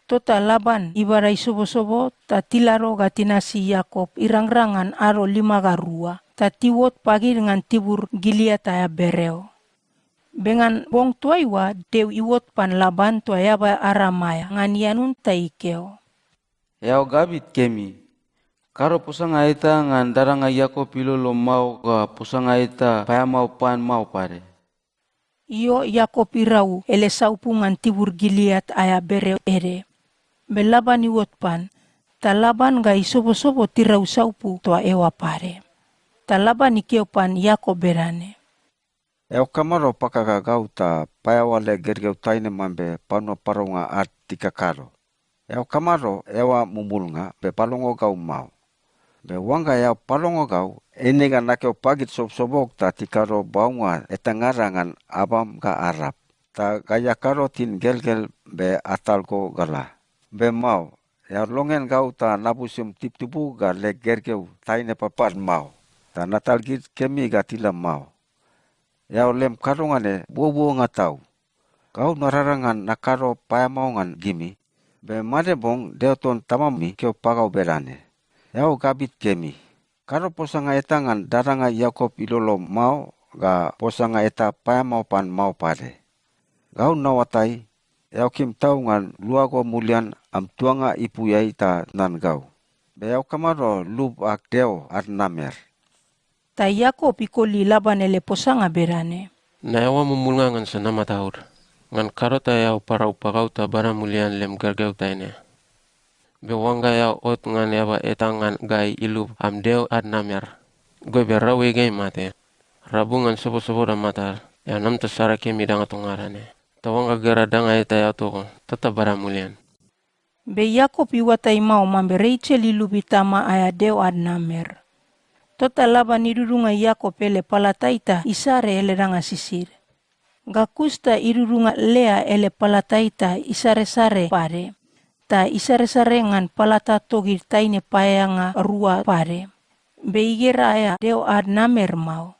Tota Laban ibada isobosobo ta tilado ga tinasi Iakop irangrang ngan ado lima ga rua, ta tiuot pagid ngan tibur Gileat aea bereo. Be ngan bong toaiua, Deo iuot pan Laban toa eaba Aram aea ngan ianun ta ikeo, "Eao gabit kemi. Kado posanga eta ngan dadanga Iakop ilolo mao ga posanga eta paeamao pan mao pade." Io, Iakop irau ele saupu ngan tibur Gileat aea bereo ede. Be Laban iuot pan, ta Laban ga isobosobo tirau saupu toa eoa pade. Ta Laban ikeo pan Iakop bedane, "Eao kamado pakaka gau ta paeaoa leg gergeu taine mambe panua paraunga ad tikakado? Eao kamado eoa mumulnga be palongo gau mao? Be oangga eao palongo gau, eine ga nakeo pagid sobosobog ta tikado baunga etangada ngan Abam ga Arap, ta gai akado tin gelgel be atal go ga la. Be mao, eao longean gau ta nabusum tibutibug ga leg gergeu taine papad mao, ta natal gid kemi ga tila mao. Eao lem kadonga ne buobuonga tau. Gau narara ngan nakado paeamao ngan gimi, be made bong Deo ton tamami ikeo pagau bedane, 'Eao gabit kemi. Kado posanga eta ngan dadanga Iakop ilolo mao ga posanga eta paeamao pan mao pade. Gau naoatai, eao kim tau ngan luago mulian am tuanga ipuiai ta tnan gau. Be eao kamado lub ag deo ad namer?'" Ta Iakop ikoli Laban ele posanga bedane, "Naeaoa mumulnga ngansa namataud. Ngan kado ta eao parau pagau ta bada mulian lem gergeu taine. Be oangga eao ot ngan eaba eta ngan gai ilub am deo ad namer, goibe rau ei ga imate. Rabu ngan sobosoboda matad, eao nam ta sara kemi danga toa ngada ne. Ta oangga gera danga eta eao toko, tota bada mulian." Be Iakop iuatai mao mambe Resel ilub itama aea deo ad namer. Tota Laban idudunga Iakop ele palatai ta isare ele danga sisid. Ga kus ta idudunga Lea ele palatai ta isaresare pade, ta isaresare ngan palata togid taine paeaeanga rua pade, be igera aea deo ad namer mao.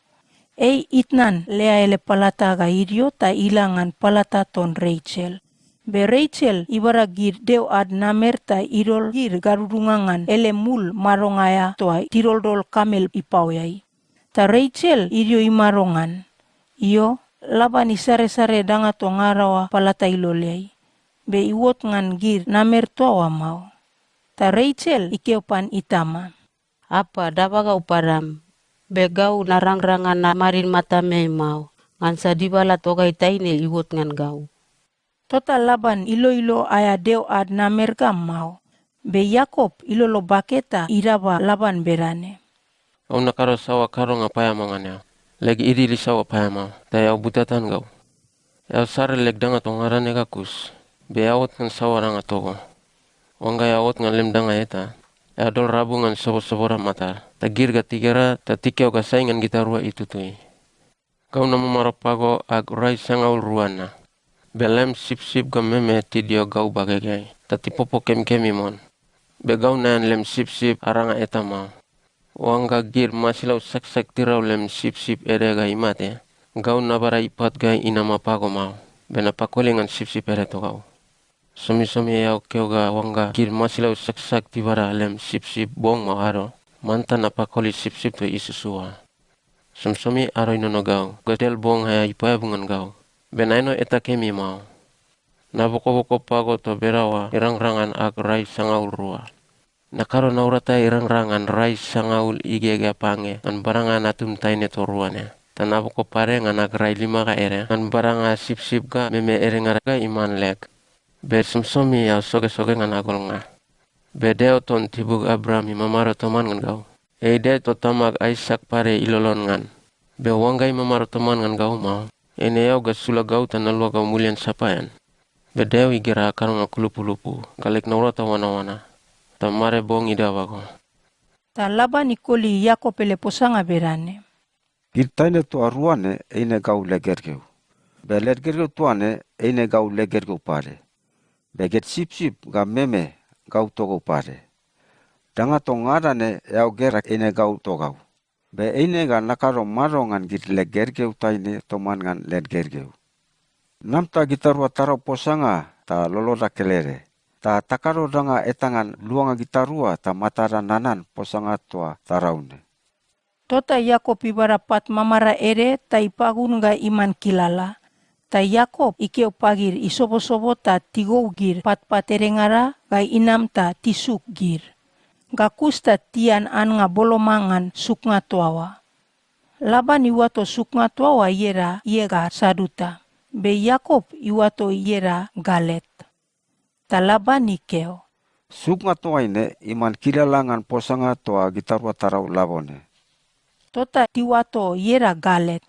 Ei itnan Lea ele palata ga idio ta ila ngan palata ton Resel. Be Resel ibada gid deo ad namer ta idol gid gadudunga ngan ele mul madonga aea toa tidoldol kamel ipaoeai. Ta Resel idio imado ngan. Io, Laban isaresare danga toa ngada oa palata iloleai, be iuot ngan gid namer toa oa mao. Ta Resel ikeo pan itama, "Apa, daba gau padam, be gau narangrang ngan namadid matameai mao, ngansa dibala togai taine iuot ngan gau." Tota Laban iloilo aea deo ad namer ga mao. Be Iakop ilolo bake ta idaba Laban bedane, "Gau nakado saoa kadonga paeamao ngan eao? Leg idil isaoa paeamao, ta eao butatan gau? Eao sare leg danga toa ngada ne ga kus, be eao ot ngan saoa danga togo? Oangga eao ot ngan lem danga eta, eao dol rabu ngan sobosoboda matad, ta gid ga tigera ta tikeo ga sai ngan gitarua itutui. Gau namamado pago ag rai sangaul rua na, be lem sipsip ga meme tidio gau bagegeai ta tipopo kemikemi mon. Be gau naean lem sipsip aranga eta mao. Oangga gid masilau saksak tirau lem sipsip ede ga imate, gau nabada ipat ga inama pago mao, be napakoli ngan sipsip ede togau. Somisomi eao keo ga oangga gid masilau saksak tibada lem sipsip bong mao ado, manta napakoli sipsip toa isusu oa. Somisomi ado inono gau, ga del bong aea ipaeabu ngan gau, be naeno eta kemi mao. Nabokoboko pago toa bedaoa irangrang ngan ag rai sangaul rua. Nakado naurata irangrang ngan rai sangaul igegea pange ngan badanga natum taine toa rua ne, ta naboko pade ngan ag rai lima ga ede ngan badanga sipsip ga meme edengada ga iman leg. Be somisomi eao sogesoge ngan ag olnga. Be Deo ton tibug Abraam imamado toman ngan gau. Ei Deo toa tamag Aisak pade ilolon ngan. Be oangga imamado toman ngan gau mao, eine eao ga sula gau ta naluagau mulian sapaean. Be Deo igera ag kadonga kulupulupu ga leg naurata oanaoana, ta made bong idaba go." Ta Laban ikoli Iakop ele posanga bedane, "Gid taine toa rua ne eine gau leg gergeu, be led gergeu toa ne eine gau leg gergeu pade, be gid sipsip ga meme gau togau pade. Danga toa ngada ne eao gera eine gau togau. Be eine ga nakado mado ngan gid leg gergeu taine toman ngan led gergeu? Nam ta gitarua tarau posanga ta loloda kelede, ta takado danga eta ngan luanga gitarua ta matada nanan posanga toa tarau ne." Tota Iakop ibada pat mamara ede ta ipagun ga iman kilala. Ta Iakop ikeo pagid isobosobo ta tigou gid patpat edengada ga inam ta tisuk gid. Ga kus ta tian annga boloma ngan suknga toa oa. Laban iuato suknga toa oa ieda Ie ga Saduta, be Iakop iuato ieda Galet. Ta Laban ikeo, "Suknga toaine iman kilala ngan posanga toa gitarua tarau labone." Tota tiuato ieda Galet,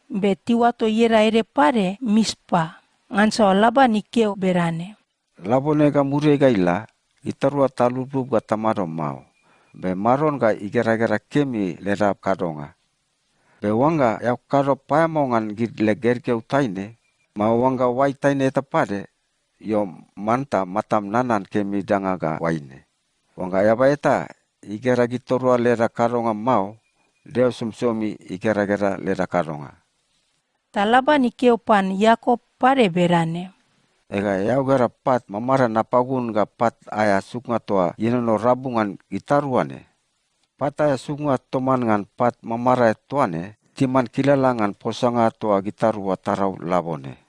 be tiuato ieda ede pade Mispa, ngansa Laban ikeo bedane, "Labone ga muriai ga ila, gitarua taluplup ga tamado mao, be Maron ga igeragera kemi leda kadonga. Be oangga eao kado paeamao ngan gid leg gergeu taine, mao oangga oai taine eta pade, io, manta matam nanan kemi danga ga oaine. Oangga eaba eta igera gitarua leda kadonga mao, Deo somisomi igeragera leda kadonga." Ta Laban ikeo pan Iakop pade bedane, "Ega, eao gera pat mamarae napagun ga pat aea suknga toa ienono rabu ngan gitarua ne? Pat aea suknga toman ngan pat mamarae toa ne, timan kilala ngan posanga toa gitarua tarau labone.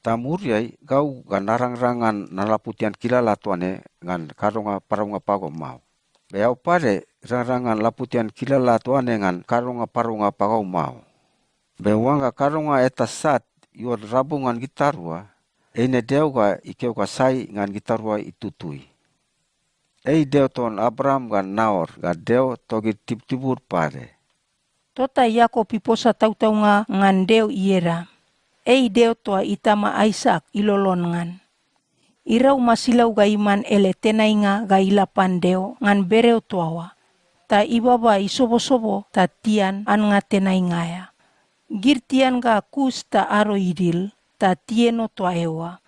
Ta muriai, gau ga narangrang ngan nalaputian kilala toa ne ngan kadonga paraunga pago mao. Be eao pade, irangrang ngan laputian kilala toa ne ngan kadonga paraunga pagau mao. Be oangga kadonga eta sat iuot rabu ngan gitarua, eine Deo ga ikeo ga sai ngan gitarua itutui. Ei Deo ton Abraam ga Naor ga Deo togid tibutibud pade." Tota Iakop iposa tautaunga ngan Deo ieda. Ei Deo toa itama Aisak ilolon ngan. Irau masilau ga iman ele tenainga ga ila pan Deo ngan bereo toa oa, ta ibaba isobosobo ta tian annga tenainga aea. Gid tian ga kus ta ado idil, ta tieno toa eoa.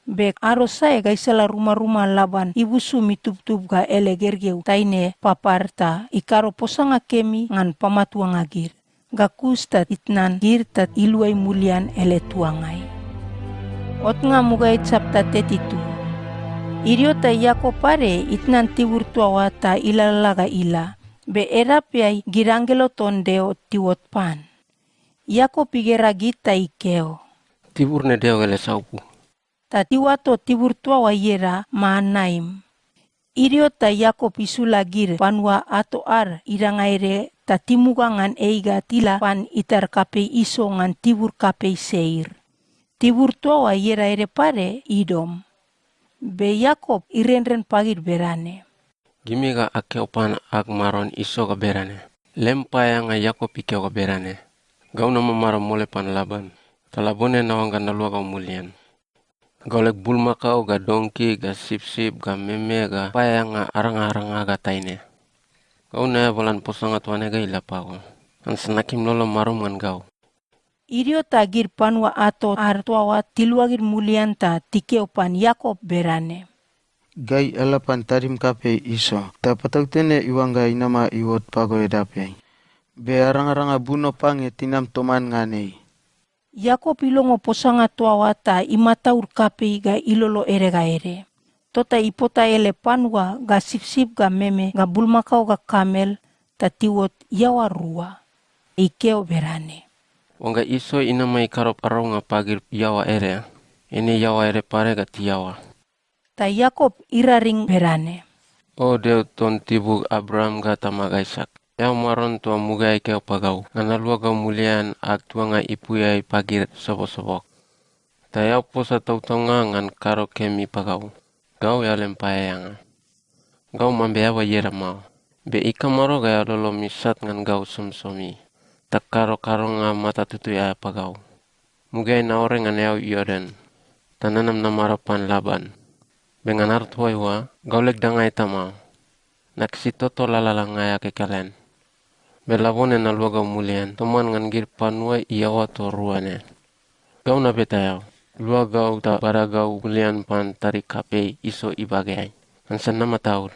Be ado sae gaisala rumaruma Laban ibusum itubtub ga ele gergeu taine papad ta ikado posanga kemi ngan pamatuanga gid, ga kus ta itnan gid ta iluai mulian ele tuangai. Otnga mugaeai chapter thirty-two. Idio ta Iakop pade itnan tibur toa oa ta ilalala ga ila, be edapeai gid anggelo ton Deo tiuot pan. Iakop igera gid ta ikeo, "Tibur ne Deo ele saupu." Ta tiuato tibur toa oa ieda Maanaim. Idio ta Iakop isula gid panua ato ad idanga ede ta timuga ngan ei ga tila pan itar kapei Iso ngan tibur kapei Seir. Tibur toa oa ieda ede pade Idom. Be Iakop irenren pagid bedane, "Gimi ga akeo pan ag maron Iso ga bedane, 'Lem paeaeanga Iakop ikeo ga bedane, gau namamado mole pan Laban, ta labone naoangga naluagau mulian. Gau leg bulmakao ga donki ga sipsip ga meme ga paeaeanga arangaranga ga taine. Gau naeabalan posanga toa ne ga ila pago, ngansa nakim lolom marum ngan gau.'" Idio ta gid panua ato ad toa oa tiluagid mulian ta tikeo pan Iakop bedane, "Gai ala pan tadim kapei Iso, ta patautene iuangga inama iuot pago edapeai. Be arangaranga buno pange tinam toman ngan ei." Iakop ilongo posanga toa oa ta imataud kapei ga ilolo ede ga ede. Tota ipota ele panua ga sipsip ga meme ga bulmakao ga kamel ta tiuot iaoa rua. Ikeo bedane, "Oangga Iso inama ikado paraunga pagid iaoa ede, eine iaoa ede pade ga tiaoa." Ta Iakop iraring bedane, "O Deo ton tibug Abraam ga tamag Aisak, eao Maron toa mugaeai keo pagau ngan naluagau mulian ag tuanga ipuiai pagid sobosobog. Ta eao posa tautaunga ngan kado kemi pagau, gau eao lem paeaeanga. Gau mambe eaba ieda mao, be ikamado ga eao lolom isat ngan gau somisomi, ta kado kadonga mata tutui aea pagau? Mugaeai naore ngan eau Iordan, ta nanam namado pan Laban. Be ngan ado toaiua, gau leg danga eta mao. Nakisi toto lalalanga aea kekelen. Be labone naluagau mulian toman ngan gid panua iaoa toa rua ne. Gau nabeta eao, luagau ta bada gau mulian pan tadig kapei Iso ibageai, ngansa namataud.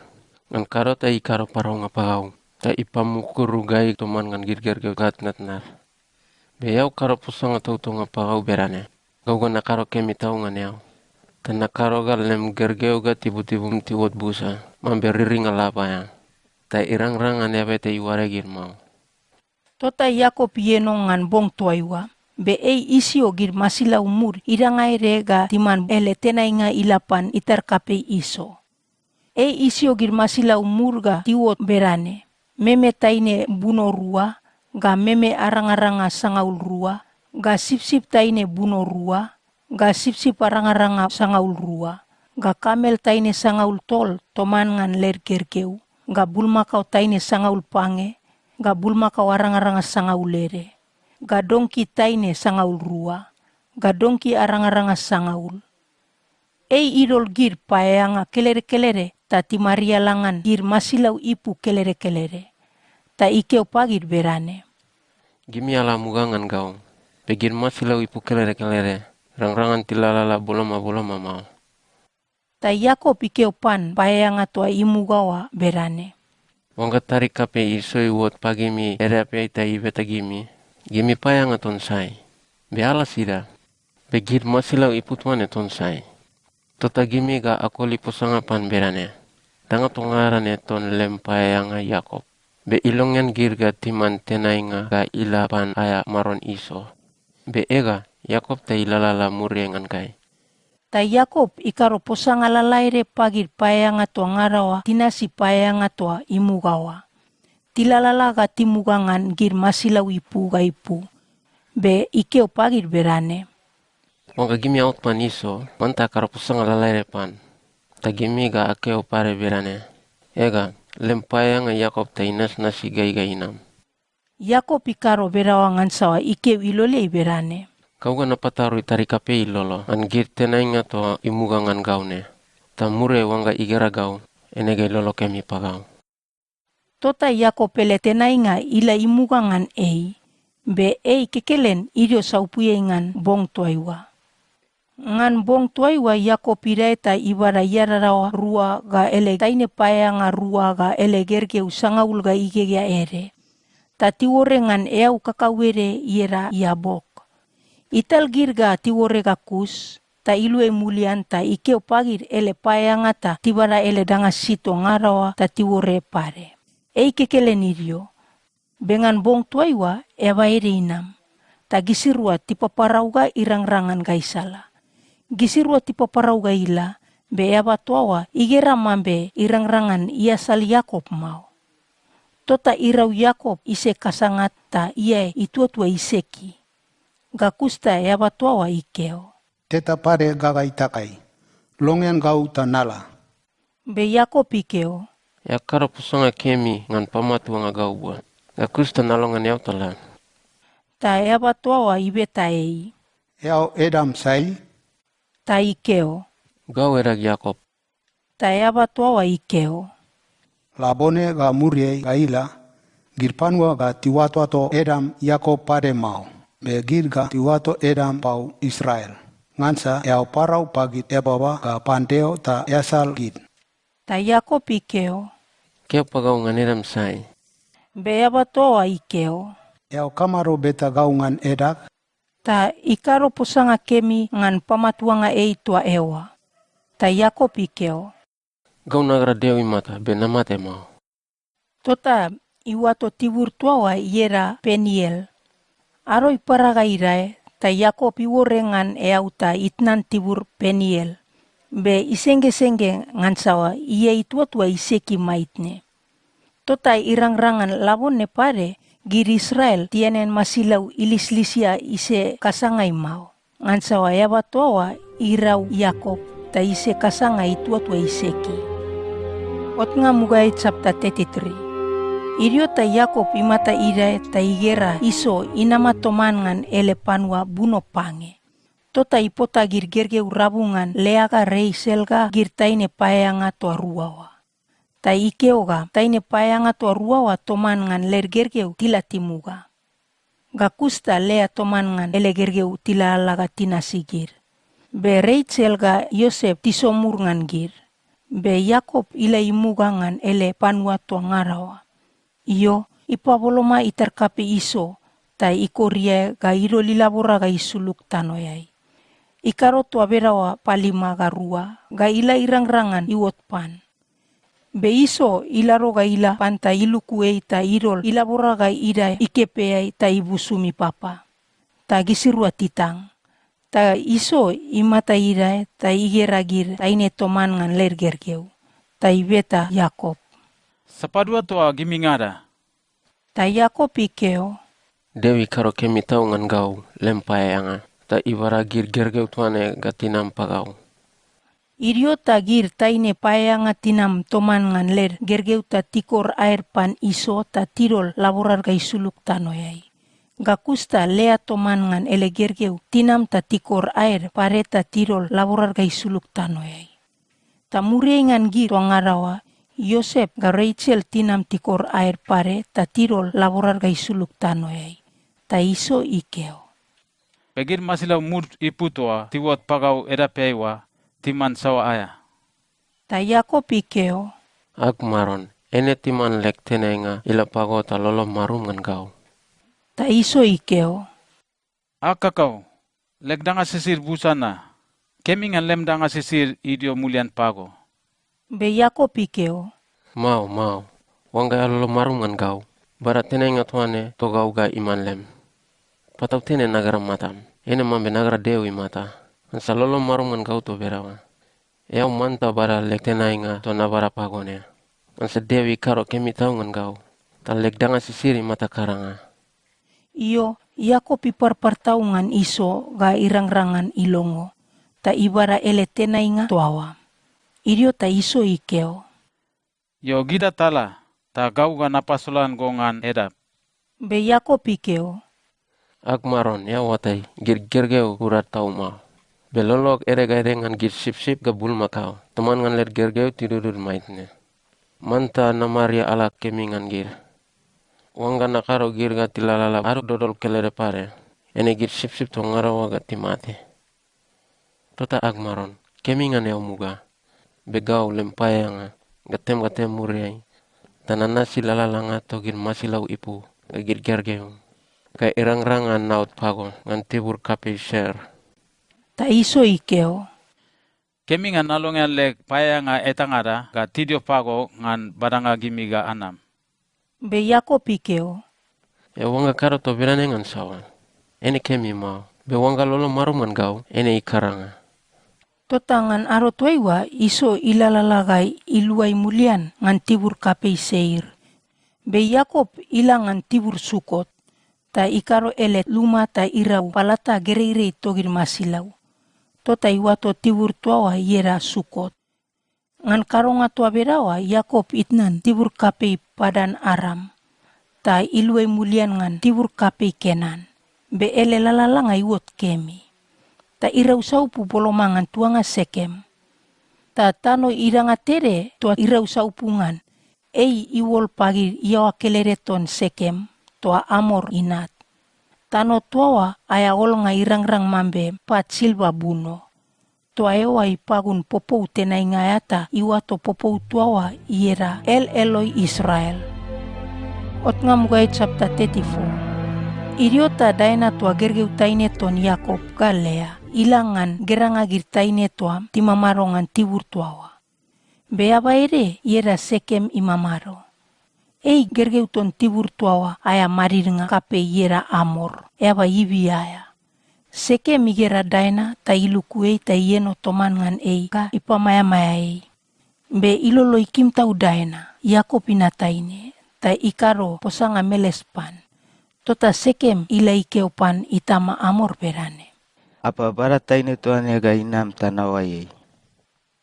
Ngan kado ta ikado paraunga pagau, ta ipamukuru gai toman ngan gid gergeu ga tnatnad. Be eao kado posanga tautaunga pagau bedane, gau ga nakado kemi tau ngan eao. Ta nakado ga lem gergeu ga tibutibum tiuot busa, mambe riringa lab aea. Ta irangrang ngan eaba eta iuade gid mao." Tota Iakop ieno ngan bong toaiua, be ei isio gid masilau mud idanga ede ga timan ele tenainga ila pan itar kapei Iso. Ei isio gid masilau mud ga tiuot bedane: meme taine buno rua, ga meme arangaranga sangaul rua, ga sipsip taine buno rua, ga sipsip arangaranga sangaul rua, ga kamel taine sangaul tol toman ngan led gergeu, ga bulmakao taine sangaul pange, ga bulmakao arangaranga sangaul ede, ga donki taine sangaul rua, ga donki arangaranga sangaul. Ei idol gid paeaeanga kelede kelede ta timariala ngan gid masilau ipu kelede kelede. Ta ikeo pagid bedane, "Gimi ala amuga ngan gau, be gid masilau ipu kelede kelede, rangrang ngan tilalala boloma boloma mao." Ta Iakop ikeo pan paeaeanga toa imuga oa bedane, "Oangga tadig kapei Iso iuot pagimi edapeai ta ibeta gimi, 'Gimi paeaeanga ton sai? Be ala sida? Be gid masilau ipu toa ne ton sai?' Tota gimi ga akoli posanga pan bedane, 'Danga toa ngada ne ton lem paeaeanga Iakop, be ilongean gid ga timan tenainga ga ila pan aea maron Iso.' Be ega, Iakop ta ilalala muriai ngan gai." Ta Iakop ikado posanga lalaede pagid paeaeanga toa ngada oa tinasi paeaeanga toa imuga oa. Tilalala ga timuga ngan gid masilau ipu ga ipu. Be ikeo pagid bedane, "Oangga gimi aot pan Iso, manta akado posanga lalaede pan. Ta gimi ga akeo pade bedane, 'Ega, lem paeaeanga Iakop ta inasnasi gai ga inam.'" Iakop ikado bedaoa ngansa ikeo iloleai bedane, "Gau ga napatarui tadig kapei ilolo ngan gid tenainga toa imuga ngan gau ne, ta muriai oangga igera gau, eine ga ilolo kemi pagau." Tota Iakop ele tenainga ila imuga ngan ei, be ei kekelen idio saupuiai ngan bong toaiua. Ngan bong toaiua Iakop idae ta ibada iadadaoa rua ga ele taine paeaeanga rua ga ele gergeu sangaul ga igegea ede, ta tiuore ngan eau kakauede ieda Iabok. Ital gid ga tiuore ga kus, ta iluai mulian ta ikeo pagid ele paeaeanga ta tibada ele danga sisid toa ngada oa ta tiuore pade. Ei kekelen idio. Be ngan bong toaiua, eaba ede inam, ta gisirua tipaparau ga irangrang ngan gaisala. Gisirua tipaparau ga ila, be eaba toa oa igera mambe irangrang ngan iasal Iakop mao. Tota irau Iakop isek asanga ta iae ituatua iseki. Ga kus ta eaba toa oa ikeo, teta pade gaga itakai. Longean gau ta nala. Be Iakop ikeo, "Eao kado posanga kemi ngan pamatuanga gau bua. Ga kus ta nalongean eao ta la." Ta eaba toa oa ibeta ei, "Eao edam sai?" Ta ikeo, "Gau edag Iakop." Ta eaba toa oa ikeo, "Labone ga muriai ga ila, gid panua ga tiuatoato edam Iakop pade mao, be gid ga tiuato edam pau Israel. Ngansa eao parau pagid eababa ga pan Deo ta easal gid." Ta Iakop ikeo, "Keo pagau ngan edam sai?" Be eaba toa oa ikeo, "Eao kamado beta gau ngan edag?" Ta ikado posanga kemi ngan pamatuanga ei toa eoa. Ta Iakop ikeo, "Gau nagera Deo imata, be namate mao." Tota iuato tibur toa oa ieda Peniel. Ado ipara ga idae, ta Iakop iuore ngan eau ta itnan tibur Peniel. Be isengesenge ngansa ia ituatua iseki maitne. Tota irangrang ngan labone pade gid Israel tianean masilau ilislisia ise kasangai mao, ngansa eaba toa oa irau Iakop ta ise kasanga ituatua iseki. Otnga mugaeai chapter thirty-three. Idio ta Iakop imata idae ta igera Iso inama toman ngan ele panua buno pange. Tota ipota gid gergeu rabu ngan Lea ga Resel ga gid taine paeaeanga toa rua oa. Ta ikeo ga taine paeaeanga toa rua oa toman ngan led gergeu tila timuga. Ga kus ta Lea toman ngan ele gergeu tilalala ga tinasi gid. Be Resel ga Iosep tisomur ngan gid. Be Iakop ila imuga ngan ele panua toa ngada oa. Io, ipaboloma itar kapei Iso, ta ikor iae ga idol ilabora ga isulug tanoeai. Ikado toa bedaoa palima ga rua, ga ila irangrang ngan iuot pan. Be Iso ilado ga ila pan ta iluku ei ta idol ilabora ga idae ikepeai ta ibusum ipapa. Ta gisirua titang. Ta Iso imata idae ta igera gid taine toman ngan led gergeu. Ta ibeta Iakop, "Sapadua toa gimingada?" Ta Iakop ikeo, "Deo ikado kemi tau ngan gau, lem paeaeanga, ta ibada gid gergeu toa ne ga tinam pagau." Idio ta gid taine paeaeanga tinam toman ngan led gergeu ta tikor aed pan Iso ta tidol laborad ga isulug tanoeai. Ga kus ta Lea toman ngan ele gergeu tinam ta tikor aed pade ta tidol laborad ga isulug tanoeai. Ta muriai ngan gid toa ngada oa, Iosep ga Resel tinam tikor aed pade ta tidol laborad ga isulug tanoeai. Ta Iso ikeo, "Be gid masilau mud ipu toa tiuot pagau edapeai oa, timan saoa aea?" Ta Iakop ikeo, "Ag Maron, eine timan leg tenainga ila pago ta lolom marum ngan gau." Ta Iso ikeo, "Ag kakau, leg danga sisid busa na. Kemi ngan lem danga sisid idio mulian pago." Be Iakop ikeo, "Mao, mao. Oangga eao lolom marum ngan gau, bada tenainga toa ne togau ga iman lem. Patautene nagera matam, eine mambe nagera Deo imata, ngansa lolom marum ngan gau toa bedaoa. Eao manta bada leg tenainga toa nabada pago ne, ngansa Deo ikado kemi tau ngan gau, ta leg danga sisid imata karanga." Io, Iakop iparpar tau ngan Iso ga irangrang ngan ilongo, ta ibada ele tenainga toa oa. Idio ta Iso ikeo, "Io, gita tala, ta gau ga napasolan go ngan edap." Be Iakop ikeo, "Ag Maron, eao oatai, gid gergeu urad tau mao. Be lolog ede ga ede ngan gid sipsip ga bulmakao, toman ngan led gergeu tidudud maitne. Manta namariala kemi ngan gid. Oangga nakado gid ga tilalala ado dodol kelede pade, eine gid sipsip toa ngada oa ga timate. Tota ag Maron, kemi ngan eao muga, be gau lem paeaeanga, ga tem ga tem muriai, ta nanasi lalalanga togid masilau ipu, ga gid gergeu, ga irangrang ngan naot pago ngan tibur kapei Seir." Ta Iso ikeo, "Kemi ngan nalongean leg paeaeanga etangada ga tidio pago ngan badanga gimi ga anam." Be Iakop ikeo, "Eao oangga kado toa bedane ngan saoa? Eine kemi mao, be oangga lolom marum ngan gau, eine ikaranga." Tota ngan ado toaiua Iso ilalala ga iluai mulian ngan tibur kapei Seir. Be Iakop ila ngan tibur Sukot, ta ikado ele luma ta irau palata gereirei togid masilau. Tota iuato tibur toa oa ieda Sukot. Ngan kadonga toa bedaoa Iakop itnan tibur kapei Padan Aram, ta iluai mulian ngan tibur kapei Kenan, be ele lalalanga iuot kemi. Ta irau saupu boloma ngan tuanga Sekem. Ta tano idanga tede toa irau saupu ngan, ei iuol pagid iaoa kelede ton Sekem, toa Amor inat. Tano toa oa aea olnga irangrang mambe pat silva buno. Toa eoa ipagun popou tenainga aea ta iuato popou toa oa ieda El Eloi Israel. Otnga mugaeai chapter thirty-four. Idio ta Daina toa gergeu taine ton Iakop ga Lea ila ngan geranga gid taine toa timamado ngan tibur toa oa. Be eaba ede ieda Sekem imamado. Ei gergeu ton tibur toa oa aea madidnga kapei ieda Amor, eaba Ivi aea. Sekem igera Daina ta iluku ei ta ieno toman ngan ei ga ipamaeamaea ei. Be ilolo ikim tau Daina, Iakop inat taine, ta ikado posanga meles pan. Tota Sekem ila ikeo pan itama Amor bedane, "Apa bada taine toa ne ga inam ta naoai ei."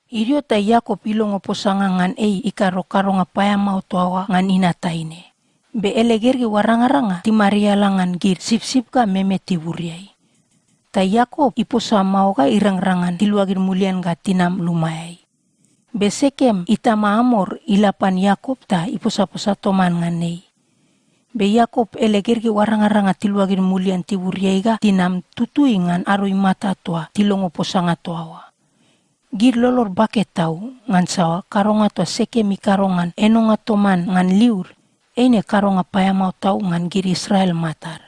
Idio ta Iakop ilongo posanga ngan ei ikado kadonga paeamao toa oa ngan inat taine. Be ele gergeu arangaranga timariala ngan gid sipsip ga meme tiburiai. Ta Iakop iposa mao ga irangrang ngan tiluagid mulian ga tinam lumaeai. Be Sekem itama Amor ila pan Iakop ta iposaposa toman ngan ei. Be Iakop ele gergeu arangaranga tiluagid mulian tiburiai ga tinam tutui ngan ado imata toa tilongo posanga toa oa. Gid lolod bake tau, ngansa kadonga toa Sekem ikado ngan enonga toman ngan liud, eine kadonga paeamao tau ngan gid Israel matad.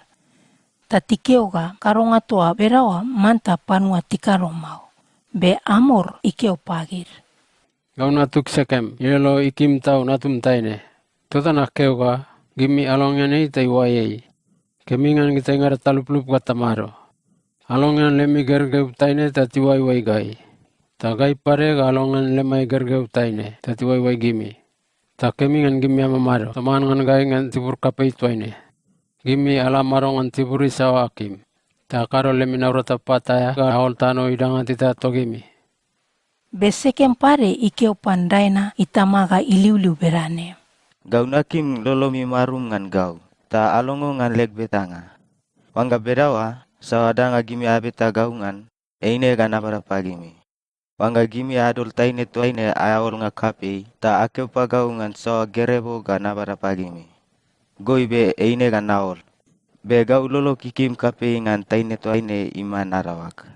Ta tikeo ga kadonga toa bedaoa manta panua tikado mao. Be Amor ikeo pagid, "Gau natug Sekem, ilolo ikim tau natum taine. Tota nakeo ga, gimi alongean ei ta iuai ei. Kemi ngan gitaingada taluplup ga tamado. Alongean lemi gergeu taine ta tiuaiuai gai. Ta gai pade ga alongean lemai gergeu taine ta tiuaiuai gimi. Ta kemi ngan gimi amamado toman ngan gai ngan tibur kapei toaine. Gimi ala amado ngan tibur isaoa akim, ta akado lemi naurata pat aea ga aol tano idanga teta togimi." Be Sekem pade ikeo pan Daina itama ga iliuliu bedane, "Gau nakim lolomi marum ngan gau, ta alongo ngan leg betanga. Oangga bedaoa, saoa danga gimi abeta gau ngan, eine ga nabada pagimi. Oangga gimi adol taine toaine aea olnga kapei, ta akeo pagau ngan saoa gerebo ga nabada pagimi. Goibe eine ga naol. Be gau lolog ikim kapei ngan taine toaine iman adaoag."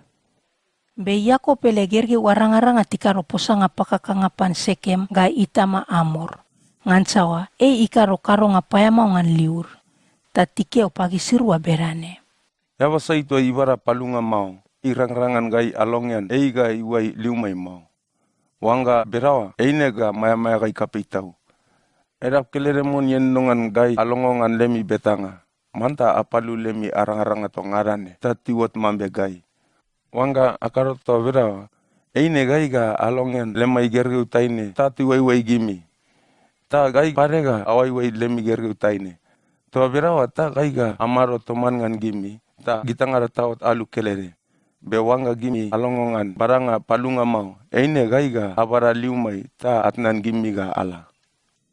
Be Iakop ele gergeu arangaranga tikado posanga pakakanga pan Sekem ga itama Amor. Ngansa ei ikado kadonga paeamao ngan liud. Ta tikeo pagisirua bedane, "Eaba sai toa ibada palunga mao, irangrang ngan gai alongean ei ga iuai liumai mao. Oangga bedaoa, eine ga maeamaea gai kapei tau. Edap kelede mon ienono ngan gai alongo ngan lemi betanga. Manta apalu lemi arangaranga toa ngada ne ta tiuot mambe gai. Oangga akado toa bedaoa, eine gai ga alongean lemai gergeu taine ta tiuaiuai gimi. Ta gai pade ga aoaiuai lemi gergeu taine. Toa bedaoa ta gai ga amado toman ngan gimi, ta gitangada taot alu kelede. Be oangga gimi alongo ngan badanga palunga mao, eine gai ga abada liumai ta atnan gimi ga ala."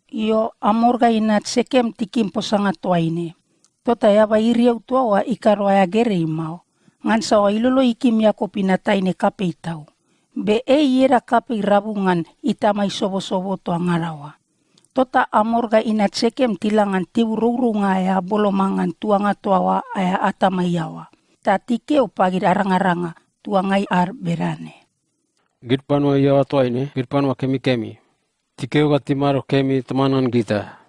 Io, Amor ga inat Sekem tikim posanga toaine. Tota eaba iriau toa oa ikado aea gerei mao, ngansa ilolo ikim Iakop inat taine kapei tau. Be ei ieda kapei rabu ngan itama isobosobo toa ngada oa. Tota Amor ga inat Sekem tila ngan tibur rourounga aea boloma ngan tuanga toa oa aea atama iaoa, ta tikeo pagid arangaranga tuangai ad bedane, "Gid panua iaoa toaine, gid panua kemikemi. Tikeo ga timado kemi toman ngan gita.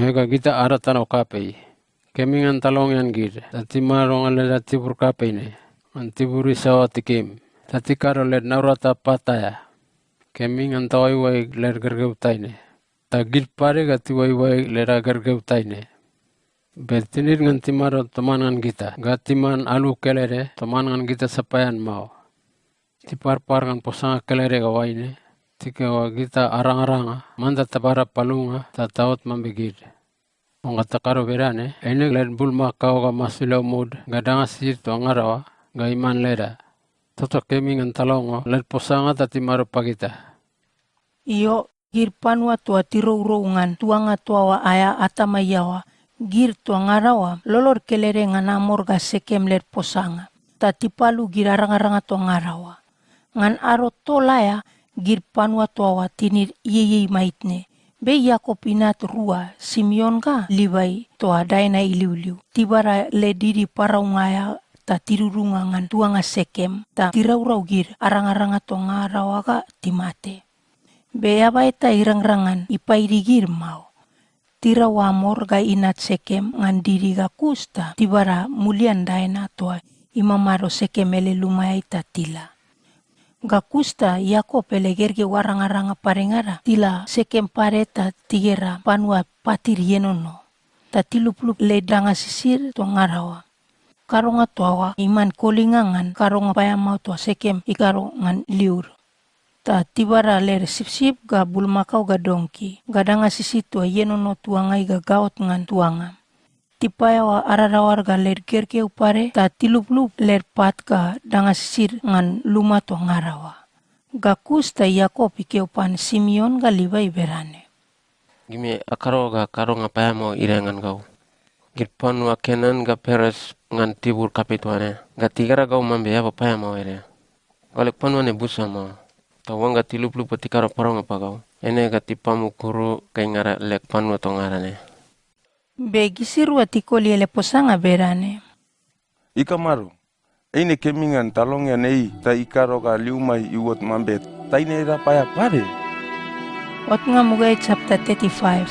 Ega, gita ada tano kapei. Kemi ngan talongean gid, ta timado ngan leda tibur kapei ne, ngan tibur isaoa tikim, ta tikado led naurata pat aea. Kemi ngan taoaiuai led gergeu taine, ta gid pade ga tiuaiuai leda gergeu taine. Be tinid ngan timado toman ngan gita, ga timan alu kelede toman ngan gita sapaean mao. Tiparpar ngan posanga kelede ga oaine, tikeo ga gita arangaranga, manta tabada palunga ta taot mambe gid. Oangga takado bedane, eine led bulmakao ga masilau mud ga danga sisid toa ngada oa ga iman leda." Tota kemi ngan talongo led posanga ta timado pagita. Io, gid panua toa tirourou ngan tuanga toa oa aea atama iaoa, gid toa ngada oa lolod kelede ngan Amor ga Sekem led posanga, ta tipalu gid arangaranga toa ngada oa. Ngan ado tol aea, gid panua toa oa tinid ieiei maitne, be Iakop inat rua, Simeon ga Livai toa Daina iliuliu, tibada led didi paraunga aea ta tidudunga ngan tuanga Sekem, ta tiraurau gid arangaranga toa ngada oa ga timate. Be eaba eta irangrang ngan ipaidi gid mao. Tirau Amor ga inat Sekem ngan didi ga kus ta tibada mulian Daina toa imamado Sekem ele lumaeai ta tila. Ga kus ta Iakop ele gergeu arangaranga padengada tila Sekem pade ta tigera panua patid ienono, ta tiluplup led danga sisid toa ngada oa. Kadonga toa oa iman kolinga ngan kadonga paeamao toa Sekem ikado ngan liud. Ta tibada led sipsip ga bulmakao ga donki ga danga sisid toa ienono tuangai ga gaot ngan tuanga. Tipaeaoa adadaoad ga led gergeu pade ta tiluplup led pat ga danga sisid ngan luma toa ngada oa. Ga kus ta Iakop ikeo pan Simeon ga Livai bedane, "Gimi akado ga kadonga paeamao idae ngan gau. Gid panua Kenan ga Peres ngan tibur kapei toa ne ga tigera gau mambe eaba paeamao ede. Gau leg panua ne busa mao, ta oangga tiluplup ga tikado paraunga pagau, eine ga tipamukuru gaingada leg panua toa ngada ne." Be gisirua tikoli ele posanga bedane, "Ikamado? Eine kemi ngan talongean ei ta ikado ga liumai iuot mambe taine edap aea pade?" Otnga mugaeai chapter thirty-five.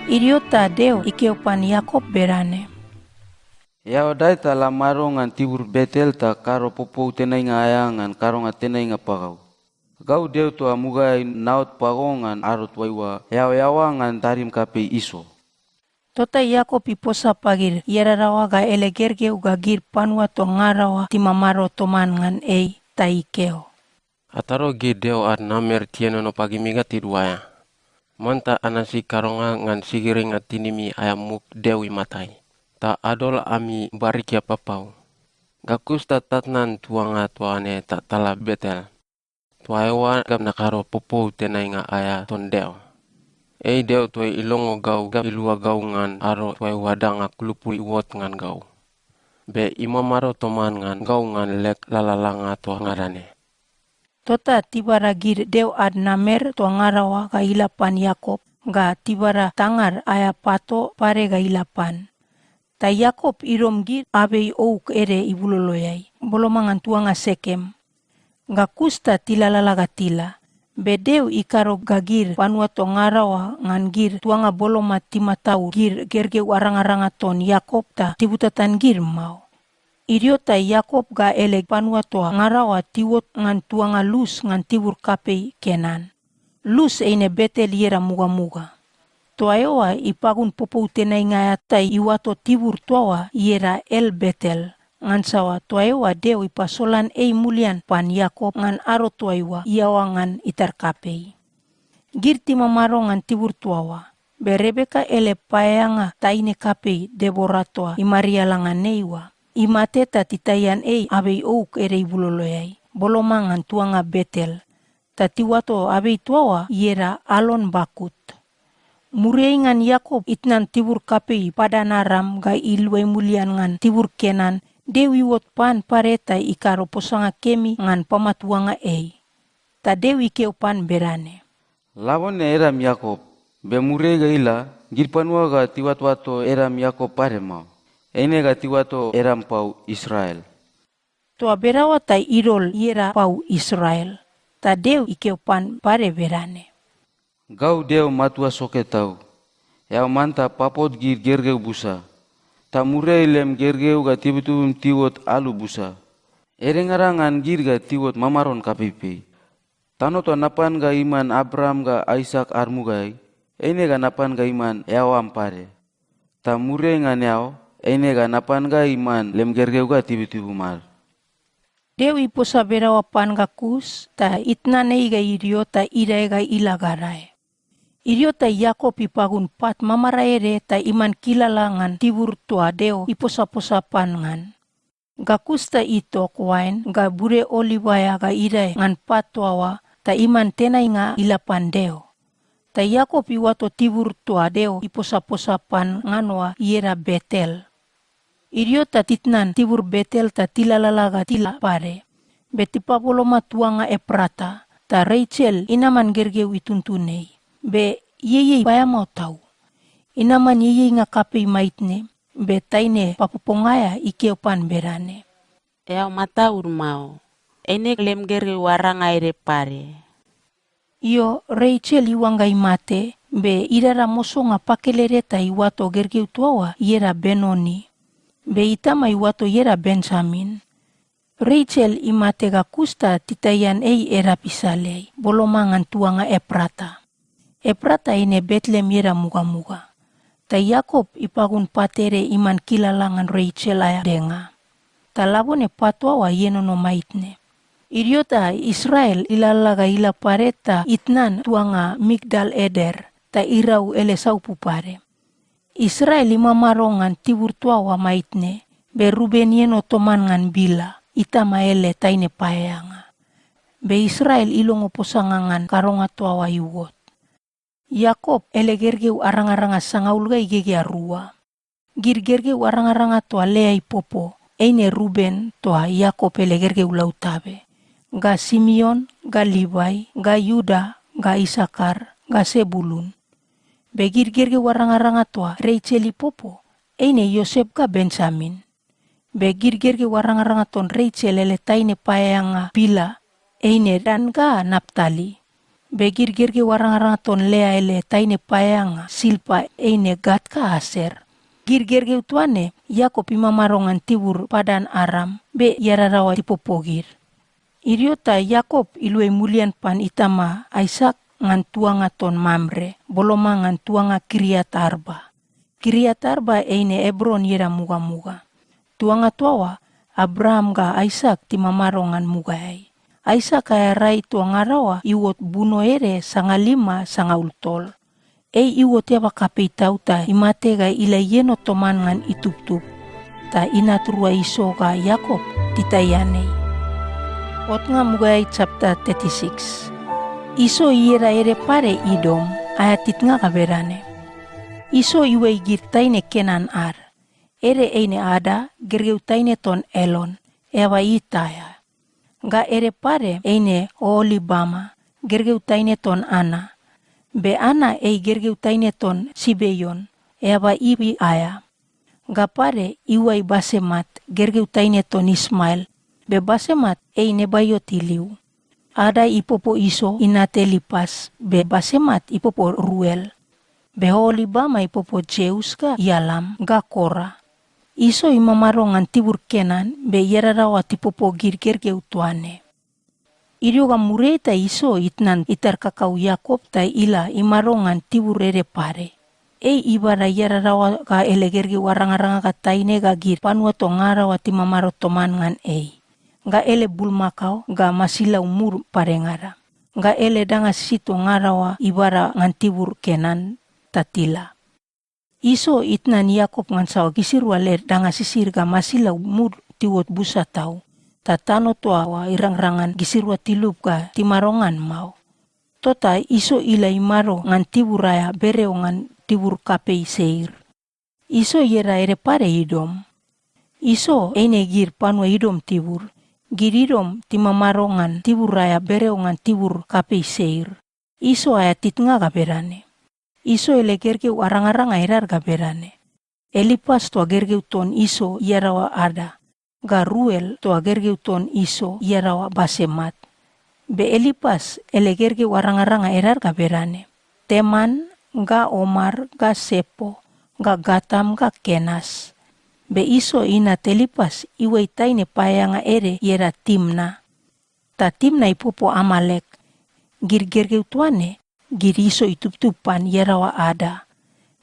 Idio ta Deo ikeo pan Iakop bedane, "Eao dae ta la mado ngan tibur Betel ta kado popou tenainga aea ngan kadonga tenainga pagau. Gau Deo toa mugaeai naot pago ngan ado toaiua eao eaoa ngan tadim kapei Iso." Tota Iakop iposa pagid iadadaoa ga ele gergeu ga gid panua toa ngada oa timamado toman ngan ei, ta ikeo, "Atado gid deo ad namer tienono pagimi ga tiduaea. Manta anasi kadonga ngan sigiringa tinimi aea muk Deo imatai, ta adol ami barikia papau. Ga kus ta tatnan tuanga toa ne ta tala Betel. Toa eoa ga nakado popou tenainga aea ton Deo. Ei Deo toa ilongo gau ga ilua gau ngan ado toaiua danga kulupu iuot ngan gau. Be imamado toman ngan gau ngan leg lalalanga toa ngada ne." Tota tibada gid deo ad namer toa ngada oa ga ila pan Iakop, ga tibada tangad aea pato pade ga ila pan. Ta Iakop idom gid abei ouk ede ibuloloeai, boloma ngan tuanga Sekem. Ga kus ta tilalala ga tila. Be Deo ikado ga gid panua toa ngada oa ngan gid tuanga boloma timataud gid gergeu arangaranga ton Iakop ta tibutatan gid mao. Idio ta Iakop ga ele panua toa ngada oa tiuot ngan tuanga Lus ngan tibur kapei Kenan. Lus eine Betel ieda mugamuga. Toa eoa ipagun popou tenainga aea ta iuato tibur toa oa ieda El Betel, ngansa toa eoa Deo ipasolan ei mulian pan Iakop ngan ado toaiua iaoa ngan itar kapei. Gid timamado ngan tibur toa oa, be Rebeka ele paeaeanga taine kapei Debora toa imariala ngan ei oa, imate ta titaian ei abei ouk ede ibuloloeai, boloma ngan tuanga Betel, ta tiuato abei toa oa ieda Alon Bakut. Muriai ngan Iakop itnan tibur kapei Padan Aram ga iluai mulian ngan tibur Kenan, Deo iuot pan pade ta ikado posanga kemi ngan pamatuanga ei. Ta Deo ikeo pan bedane, "Labone edam Iakop, be muriai ga ila, gid panua ga tiuatoato edam Iakop pade mao. Eine ga tiuato edam pau Israel." Toa bedaoa ta idol ieda pau Israel. Ta Deo ikeo pan pade bedane, "Gau Deo matua soke tau. Eao manta papot gid gergeu busa, ta muriai lem gergeu ga tibutibum tiuot alu busa. Edengada ngan gid ga tiuot mamaron kapeipei. Tano toa napan ga iman Abraam ga Aisak ad mugaeai, eine ga napan ga iman eao am pade. Ta muriai ngan eao, eine ga napan ga iman lem gergeu ga tibutibum ad." Deo iposa bedaoa pan ga kus, ta itnan ei ga idio ta idae ga ila gadae. Idio ta Iakop ipagun pat mamarae ede ta iman kilala ngan tibur toa Deo iposaposa pan ngan. Ga kus ta itok oain ga bude oliv aea ga idae ngan pat toa oa, ta iman tenainga ila pan Deo. Ta Iakop iuato tibur toa Deo iposaposa pan ngan oa ieda Betel. Idio ta titnan tibur Betel ta tilalala ga tila pade. Be tipaboloma tuanga Eprata, ta Resel inaman gergeu ituntun ei, be ieiei paeamao tau. Inaman ieieinga kapei maitne, be taine papoponga aea ikeo pan bedane, "Eao mataud mao. Eine lem gergeu aranga ede pade." Io, Resel iuangga imate, be idada mosonga pakelede ta iuato gergeu toa oa ieda Benoni. Be itama iuato ieda Benjamin. Resel imate ga kus ta titaian ei edap isaleai, boloma ngan tuanga Eprata. Eprata eine Betlem ieda mugamuga. Ta Iakop ipagun pat ede iman kilala ngan Resel aea denga. Ta labone pat toa oa ienono maitne. Idio ta Israel ilalala ga ila pade ta itnan tuanga Migdal Eder, ta irau ele saupu pade. Israel imamado ngan tibur toa oa maitne, be Ruben ieno toman ngan Bila, itama ele taine paeaeanga. Be Israel ilongo posanga ngan kadonga toa oa iuot. Iakop ele gergeu arangaranga sangaul ga igegea rua. Gid gergeu arangaranga toa Lea ipopo, eine Ruben toa Iakop ele gergeu lautabe, ga Simeon, ga Livai, ga Iuda, ga Isakar, ga Sebulun. Be gid gergeu arangaranga toa Resel ipopo, eine Iosep ga Benjamin. Be gid gergeu arangaranga ton Resel ele taine paeaeanga Bila, eine Dan ga Naptali. Be gid gergeu arangaranga ton Lea ele taine paeaeanga Silpa, eine Gat ga Aser. Gid gergeu toa ne Iakop imamado ngan tibur Padan Aram, be iadadaoa tipopo gid. Idio ta Iakop iluai mulian pan itama Aisak ngan tuanga ton Mamre, boloma ngan tuanga Kiriat Arba. Kiriat Arba eine Ebron ieda mugamuga. Tuanga toa oa, Abraam ga Aisak timamado ngan mugaeai. Aisak aea rai toa ngada oa iuot buno ede sangalima sangaul tol. Ei iuot eaba kapei tau ta imate ga ila ieno toman ngan itubtub, ta inat rua Iso ga Iakop titaian ei. Otnga mugaeai chapter thirty-six. Iso ieda ede pade Idom, aea titnga ga bedane. Iso iuai gid taine Kenan ad. Ede eine Ada, gergeu taine ton Elon, eaba It aea. Ga ede pade eine Oolibama, gergeu taine ton Ana. Be Ana ei gergeu taine ton Sibeion, eaba Ivi aea. Ga pade iuai Basemat, gergeu taine ton Ismael. Be Basemat ei Nebaiot iliu. Ada ipopo Iso inat Elipas, be Basemat ipopo Ruel. Be Oolibama ipopo Jeus ga Ialam ga Kora. Iso imamado ngan tibur Kenan, be iadadaoa tipopo gid gergeu toa ne. Idio ga muriai ta Iso itnan itar kakau Iakop ta ila imado ngan tibur ede pade. Ei ibada iadadaoa ga ele gergeu arangaranga ga taine ga gid panua toa ngada oa timamado toman ngan ei, ga ele bulmakao ga masilau mud padengada, ga ele danga sisid toa ngada oa ibada ngan tibur Kenan, ta tila. Iso itnan Iakop ngan saoa gisirua led danga sisid ga masilau mud tiuot busa tau, ta tano toa oa irangrang ngan gisirua tilub ga timado ngan mao. Tota Iso ila imado ngan tibur aea bereo ngan tibur kapei Seir. Iso ieda ede pade Idom. Iso eine gid panua Idom tibur. Gid Idom timamado ngan tibur aea bereo ngan tibur kapei Seir. Iso aea titnga ga bedane. Iso ele gergeu arangaranga edad ga bedane. Elipas toa gergeu ton Iso iadaoa Ada, ga Ruel toa gergeu ton Iso iadaoa Basemat. Be Elipas ele gergeu arangaranga edad ga bedane: Teman, ga Omar, ga Sepo, ga Gatam, ga Kenas. Be Iso inat Elipas iuai taine paeaeanga ede ieda Timna. Ta Timna ipopo Amalek. Gid gergeu toa ne, gid Iso itubtub pan iadaoa Ada.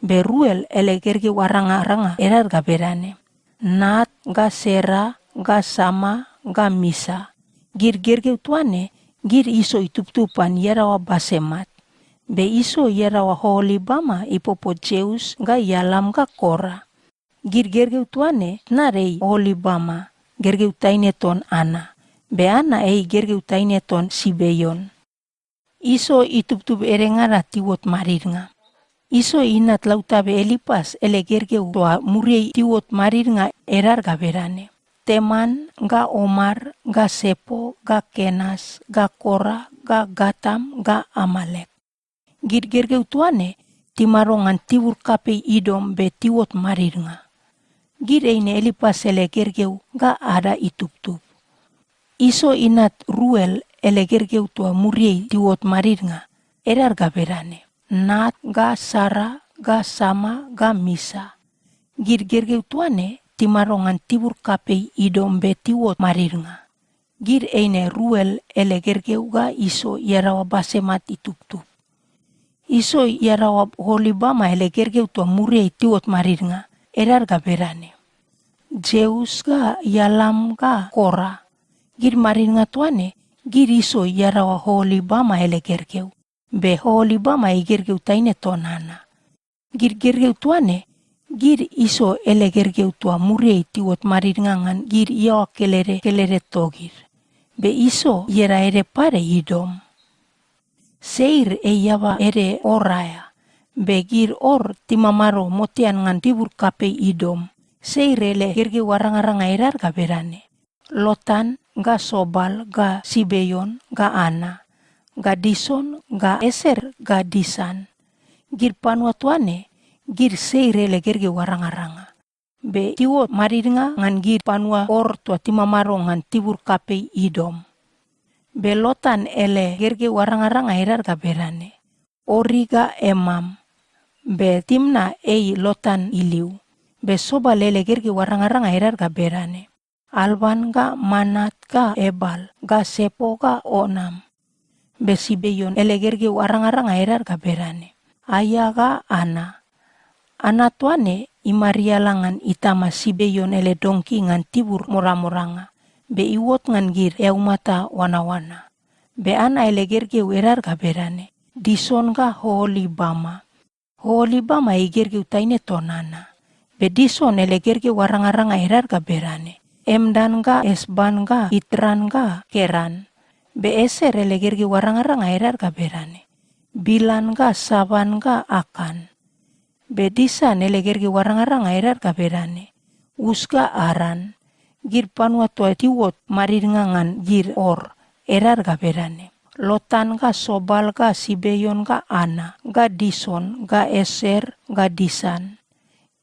Be Ruel ele gergeu arangaranga edad ga bedane: Naat, ga Sera, ga Sama, ga Misa. Gid gergeu toa ne, gid Iso itubtub pan iadaoa Basemat. Be Iso iadaoa Oolibama ipopo Jeus ga Ialam ga Kora. Gid gergeu toa ne, tnad ei Oolibama, gergeu taine ton Ana. Be Ana ei gergeu taine ton Sibeion. Iso itubtub edengada tiuot madidnga. Iso inat lautabe Elipas ele gergeu toa muriai tiuot madidnga edad ga bedane: Teman, ga Omar, ga Sepo, ga Kenas, ga Kora, ga Gatam, ga Amalek. Gid gergeu toa ne timado ngan tibur kapei Idom be tiuot madidnga. Gid eine Elipas ele gergeu ga Ada itubtub. Iso inat Ruel ele gergeu toa muriai tiuot madidnga, edad ga bedane: Nat, ga Sara, ga Sama, ga Misa. Gid gergeu toa ne timado ngan tibur kapei Idom be tiuot madidnga. Gid eine Ruel ele gergeu ga Iso iadaoa Basemat itubtub. Iso iadaoa Oholibama ele gergeu toa muriai tiuot madidnga, edad ga bedane: Jeus, ga Ialam, ga Kora. Gid madidnga toa ne, gid Iso iadaoa Oholibama ele gergeu, be Oholibama ei gergeu taine ton Ana. Gid gergeu toa ne, gid Iso ele gergeu toa muriai tiuot madidnga ngan gid iaoa kelede kelede togid. Be Iso ieda ede pade Idom. Seir ei eaba ede Or aea, be gid Or timamado motean ngan tibur kapei Idom. Seir ele gergeu arangaranga edad ga bedane: Lotan, ga Sobal, ga Sibeion, ga Ana, ga Dison, ga Eser, ga Disan. Gid panua toa ne, gid Seir ele gergeu arangaranga. Be tiuot madidnga ngan gid panua Or toa timamado ngan tibur kapei Idom. Be Lotan ele gergeu arangaranga edad ga bedane: Ori ga Emam. Be Timna ei Lotan iliu. Be Sobal ele gergeu arangaranga edad ga bedane: Alban, ga Manat, ga Ebal, ga Sepo, ga Onam. Be Sibeion ele gergeu arangaranga edad ga bedane: Aia, ga Ana. Ana toa ne imariala ngan itama Sibeion ele donki ngan tibur modamodanga, be iuot ngan gid eaumata oanaoana. Be Ana ele gergeu edad ga bedane: Dison, ga Oholibama. Oholibama ei gergeu taine ton Ana. Be Dison ele gergeu arangaranga edad ga bedane: Emdan, ga Esban, ga Itran, ga Keran. Be Eser ele gergeu arangaranga edad ga bedane: Bilan, ga Savan, ga Akan. Be Disan ele gergeu arangaranga edad ga bedane: Us, ga Aran. Gid panua toa tiuot madidnga ngan gid Or, edad ga bedane: Lotan, ga Sobal, ga Sibeion, ga Ana, ga Dison, ga Eser, ga Disan.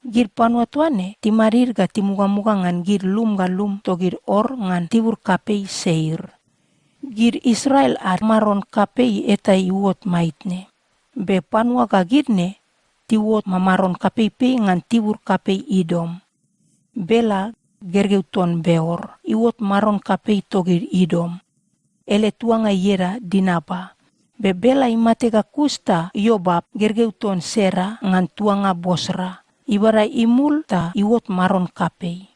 Gid panua toa ne timadid ga timugamuga ngan gid lum ga lum togid Or ngan tibur kapei Seir. Gid Israel ad maron kapei eta iuot maitne. Be panua ga gid ne tiuot mamaron kapeipei ngan tibur kapei Idom. Bela, gergeu ton Beor, iuot maron kapei togid Idom. Ele tuanga ieda Dinaba. Be Bela imate ga kus ta Iobap, gergeu ton Sera, ngan tuanga Bosra, ibada imul ta iuot maron kapei.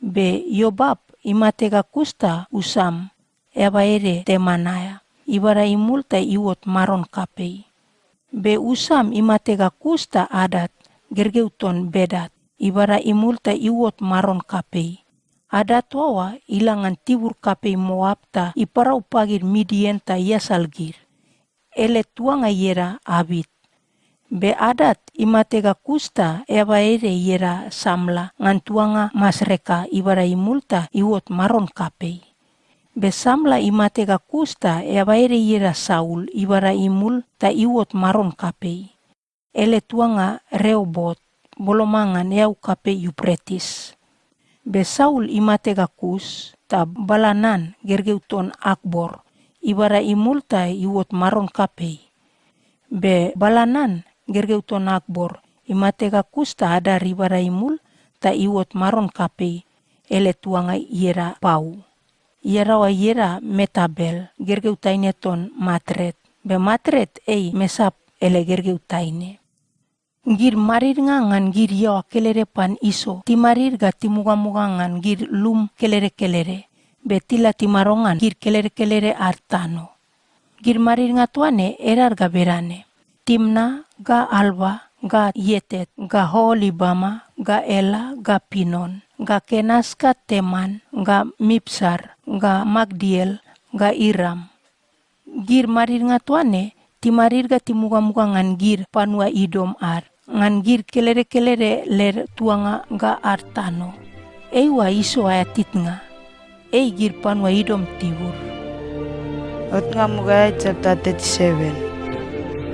Be Iobap imate ga kus ta Usam, eaba ede Teman aea, ibada imul ta iuot maron kapei. Be Usam imate ga kus ta Adat, gergeu ton Bedat, ibada imul ta iuot maron kapei. Adat toa oa ila ngan tibur kapei Moap ta iparau pagid Midian ta iasal gid. Ele tuanga ieda Abit. Be Adat imate ga kus ta eaba ede ieda Samla ngan tuanga Masreka ibada imul ta iuot maron kapei. Be Samla imate ga kus ta eaba ede ieda Saul ibada imul ta iuot maron kapei. Ele tuanga Reobot, boloma ngan eau kapei Iupretis. Be Saul imate ga kus ta Balanan, gergeu ton Akbor, ibada imul ta iuot maron kapei. Be Balanan, gergeu ton Akbor, imate ga kus ta Adar ibada imul ta iuot maron kapei, ele tuanga ieda Pau. Iadaoa ieda Metabel, gergeu taine ton Matret, be Matret ei Mesap ele gergeu taine. Gid madidnga ngan gid iaoa kelede pan Iso timadid ga timugamuga ngan gid lum kelede kelede, be tila timado ngan gid kelede kelede ad tano. Gid madidnga toa ne edad ga bedane: Timna, ga Alba, ga Ietet, ga Oolibama, ga Ela, ga Pinon, ga Kenas, ga Teman, ga Mipsar, ga Magdiel, ga Iram. Gid madidnga toa ne timadid ga timugamuga ngan gid panua Idom ad, ngan gid kelede kelede led tuanga ga ad tano. Eiua Iso aea titnga. Ei gid panua Idom tibur. Otnga mugaeai, chapter thirty-seven.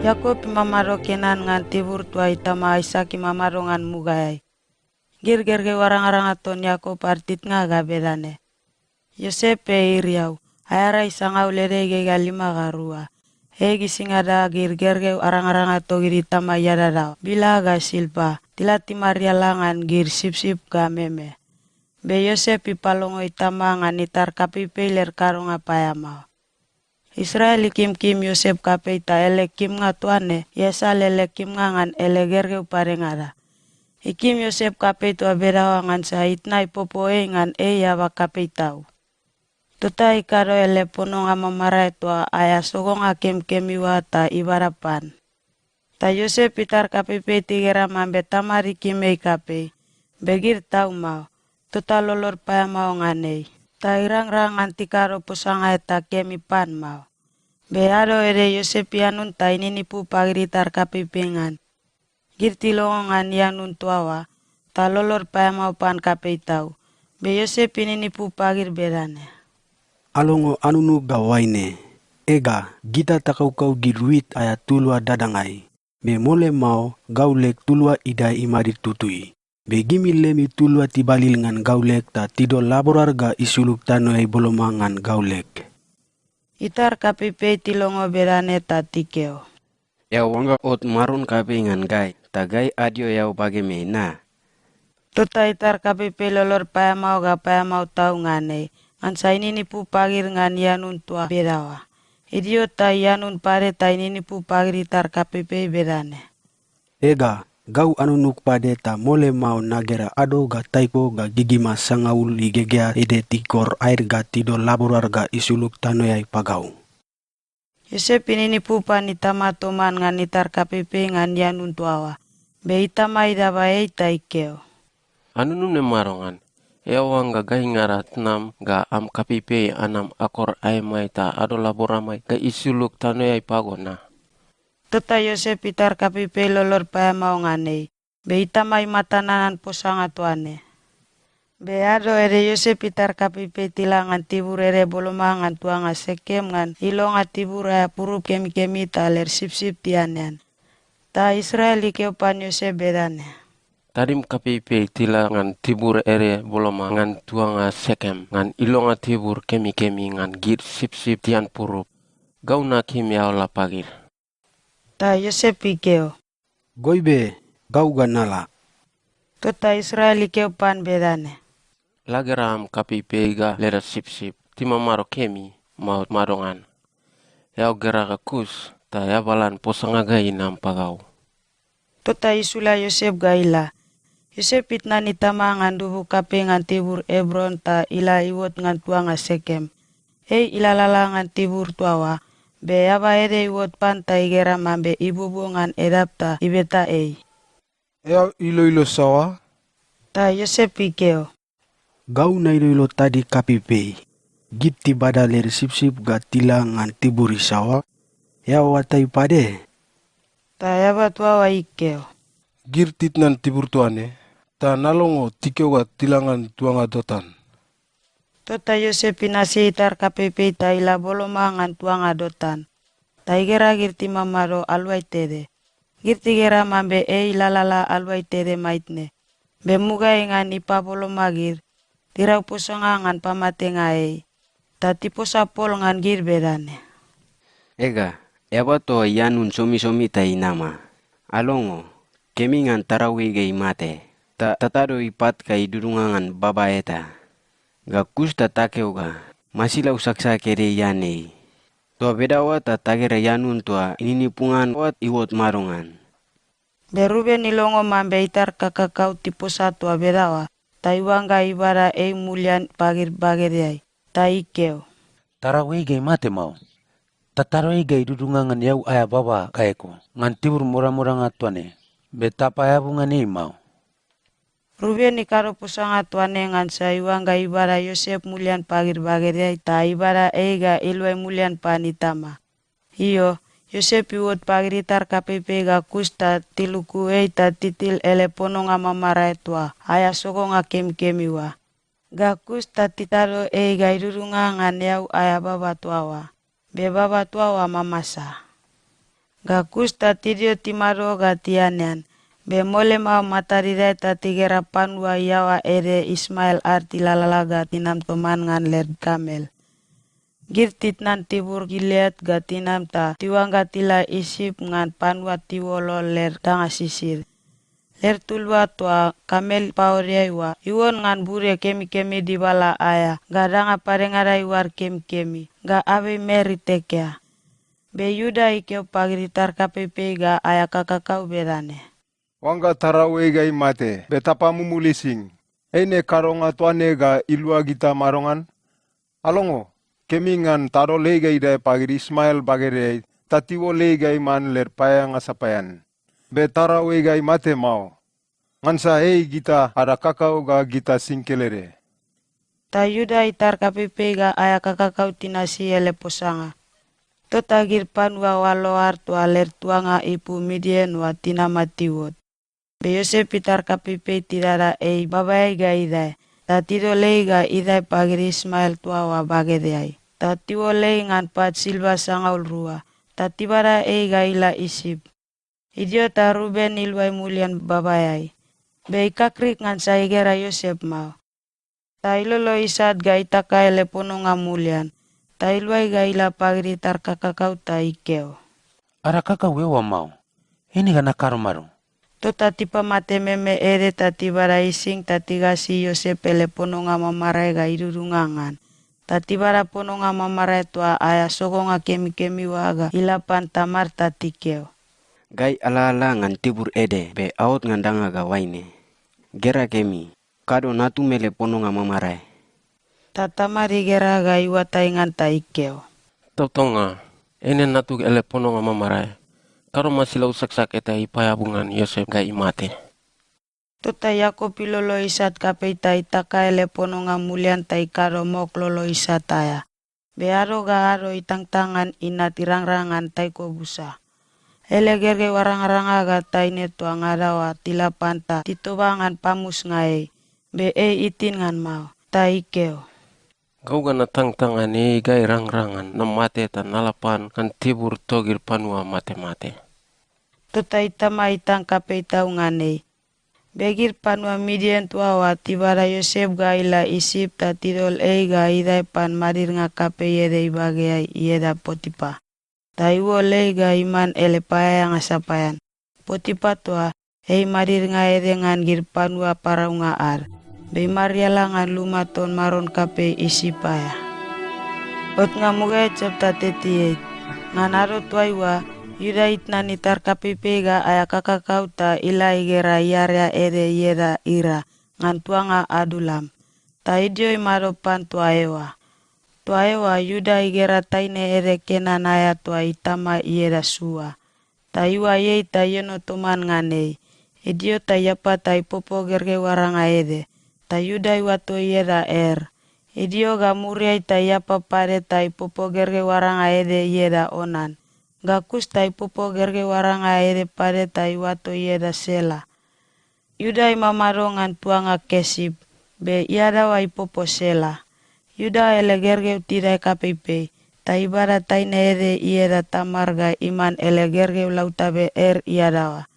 Iakop imamado Kenan ngan tibur toa itama Aisak imamado ngan mugaeai. Gid gergeu arangaranga ton Iakop ad titnga ga bedane: Iosep ei iriau, aea rai sangaul ede igegea lima ga rua. Ei gisingada gid gergeu arangaranga togid itama iadadaoa, Bila ga Silpa, tila timariala ngan gid sipsip ga meme. Be Iosep ipalongo itama ngan itar kapeipei led kadonga paeamao. Israel ikimkim Iosep kapei ta ele kimnga toa ne iasal ele kimnga ngan ele gergeu padengada. Ikim Iosep kapei toa bedaoa ngansa itna ipopo ei ngan ei eaba kapei tau. Tota ikado ele pononga mamarae toa aea sogonga kemikemi oa ta ibada pan. Ta Iosep itar kapeipei tigera mambe tamad ikim ei kapei, be gid tau mao, tota lolod paeamao ngan ei, ta irangrang ngan tikado posanga eta kemi pan mao. Be ado ede Iosep ianun ta ininipu pagid itar kapeipei ngan. Gid tilongo ngan ianun toa oa, ta lolod paeamao pan kapei tau. Be Iosep ininipu pagid bedane: Alongo anunug ga oaine: Ega, gita takaukau gid wit aea tulua dadangai, be mole mao gau leg tulua idae imadid tutui. Be gimi lemi tulua tibalil ngan gau leg ta tidol laborad ga isulug tanoeai boloma ngan gau leg. Itar kapeipei tilongo bedane ta tikeo: Eao oangga ot maron kapei ngan gai, ta gai adio eao bagemeai na? Tota itar kapeipei lolod paeamao ga paeamao tau ngan ei, ngansa ininipu pagid ngan ianun toa bedaoa. Idio ta ianun pade ta ininipu pagid itar kapeipei bedane: Ega, gau anunug pade ta mole mao nagera ado ga taiko ga gigima sangaul igegea ede tikor aed ga tidol laborad ga isulug tanoeai pagau. Iosep ininipu pan itama toman ngan itar kapeipei ngan ianun toa oa, be itama idaba ei ta ikeo: Anunum ne madongan? Eao oangga gaingada tnam ga am kapeipei anam akor aemai ta adol laboramai ga isulug tanoeai pago na? Tota Iosep itar kapeipei lolod paeamao ngan ei, be itama imata nanan posanga toa ne. Be ado ede Iosep itar kapeipei tila ngan tibur ede boloma ngan tuanga Sekem ngan ilonga tibur aea purup kemikemi ta led sipsip tianean. Ta Israel ikeo pan Iosep bedane: Tadim kapeipei tila ngan tibur ede boloma ngan tuanga Sekem ngan ilonga tibur kemikemi ngan gid sipsip tian purup. Gau nakim eao la pagid. Ta Iosep ikeo: Goibe, gau ga nala. Tota Israel ikeo pan bedane: La gera am kapeipei ga leda sipsip, timamado kemi, mao madongan? Eao gera ga kus, ta eabalan posanga ga inam pagau. Tota isula Iosep ga ila. Iosep itnan itama ngan dubu kapei ngan tibur Ebron ta ila iuot ngan tuanga Sekem. Ei ilalala ngan tibur toa oa, be eaba ede iuot pan ta igera mambe ibuobuo ngan edap ta ibeta ei: Eao iloilo saoa? Ta Iosep ikeo: Gau nailoilo tadig kapeipei. Gid tibada led sipsip ga tila ngan tibur isaoa? Eao oatai pade? Ta eaba toa oa ikeo: Gid titnan tibur toa ne, ta nalongo tikeo ga tila ngan tuanga Dotan. Tota Iosep inasi itar kapeipei ta ila boloma ngan tuanga Dotan, ta igera gid timamado aluai tede. Gid tigera mambe ei ilalala aluai tede maitne, be mugaeai ngan ipaboloma gid, tirau posanga ngan pamatenga ei, ta tiposa pol ngan gid bedane: Ega, eaba toa ianun somisomi ta inama. Alongo, kemi ngan tarau ei ga imate, ta tatado ipat ga idudunga ngan baba eta. Ga kus ta takeo ga, masilau saksak ede ian ei. Toa bedaoa ta tagera ianun toa ininipu ngan oa iuot madongan. Be Ruben ilongo mambe itar kakakau tiposa toa bedaoa, ta iuangga ibada ei mulian pagid bagedeai, ta ikeo: Tarau ei ga imate mao. Tatado ei ga idudunga ngan eau aea baba ga eko, ngan tibur modamodanga toa ne, be tapaeabu ngan ei mao. Ruben ikado posanga toa ne ngansa iuangga ibada Iosep mulian pagid bagedeai ta ibada ei ga iluai mulian pan itama. Io, Iosep iuot pagid itar kapeipei ga kus ta tiluku ei ta titil ele pononga mamarae toa aea sogonga kemikemi oa. Ga kus ta titado ei ga idudunga ngan eau aea baba toa oa, be baba toa oa mamasa. Ga kus ta tidio timado ga tianean, be mole mao matad idae ta tigera panua iaoa ede Ismael ad tilalala ga tinam toman ngan led kamel. Gid titnan tibur Gileat ga tinam ta tiuangga tila Isip ngan panua tiuolol led danga sisid. Led tulua toa kamel paodeai oa iuon ngan bude kemikemi dibala aea ga danga padengada iuad kemikemi ga abei mer itekea. Be Iuda ikeo pagid itar kapeipei ga aea kakakau bedane, “Oangga tarau ei ga imate, be tapamumul ising, eine kadonga toa ne ga ilua gita madongan? Alongo, kemi ngan tadol ei ga idae pagid Ismael bagedeai ta tiuol ei ga iman led paeaeanga sapaean. Be tarau ei ga imate mao. Ngansa ei gita ada kakau ga gita sing kelede.” Ta Iuda itar kapeipei ga aea kakakau tinasi ele posanga. Tota gid panua oalo ad toa led tuanga ipu Midian oa tinama tiuot. Be Iosep itar kapeipei tidada ei babaeai ga idae, ta tidol ei ga idae pagid Ismael toa oa bagedeai, ta tiuol ei ngan pat silva sangaul rua, ta tibada ei ga ila Isip. Idio ta Ruben iluai mulian babaeai, be ikakrik ngansa igera Iosep mao. Ta ilolo isat ga itaka ele pononga mulian, ta iluai ga ila pagid itar kakakau ta ikeo, “Ada kakau eoa mao. Eine ga nakado mado?” Tota tipamate meme ede ta tibada ising ta tigasi Iosep ele pononga mamarae ga idudunga ngan. Ta tibada pononga mamarae toa aea sogonga kemikemi oa ga ila pan tamad ta tikeo, “Gai alalala ngan tibur ede, be aot ngan danga ga oaine. Gera kemi, kado natum ele pononga mamarae.” Ta tamad igera ga iuatai ngan ta ikeo, “Tautaunga, eine natug ele pononga mamarae. Kado masilau saksak eta ipaeabu ngan Iosep ga imate.” Tota Iakop ilolo isat kapei ta itaka ele pononga mulian ta ikado mok lolo isat aea. Be ado ga ado itangtang ngan inat irangrang ngan taiko busa. Ele gergeu arangaranga ga taine toa ngada oa tila pan ta titoba ngan pamusnga ei, be ei itin ngan mao, ta ikeo, “Gau ga natangtang ngan ei ga irangrang ngan namate ta nala pan ngan tibur togid panua matemate.” Tota itama itang kapei tau ngan ei. Be gid panua Midian toa oa tibada Iosep ga ila Isip ta tidol ei ga idae pan madidnga kapei ede ibageai ieda Potipa. Ta iuol ei ga iman ele paeaeanga sapaean. Potipa toa, ei madidnga ede ngan gid panua paraunga ad, be imariala ngan luma ton maron kapei Isip aea. Otnga mugaeai chapter thirty-eight. Ngan ado toaiua, Iuda itnan itar kapeipei ga aea kakakau ta ila igera iarea ede ieda Ira ngan tuanga Adulam, ta idio imado pan toa eoa. Toa eoa Iuda igera taine ede Kenan aea toa itama ieda Sua. Ta iuai ei ta ieno toman ngan ei. Idio ta iapa ta ipopo gergeu aranga ede, ta Iuda iuato ieda Er. Idio ga muriai ta iapa pade ta ipopo gergeu aranga ede ieda Onan. Ga kus ta ipopo gergeu aranga ede pade ta iuato ieda Sela. Iuda imamado ngan tuanga Kesip, be iadaoa ipopo Sela. Iuda ele gergeu tidae kapeipei, ta ibada taine ede ieda Tamar ga iman ele gergeu lautabe Er iadaoa.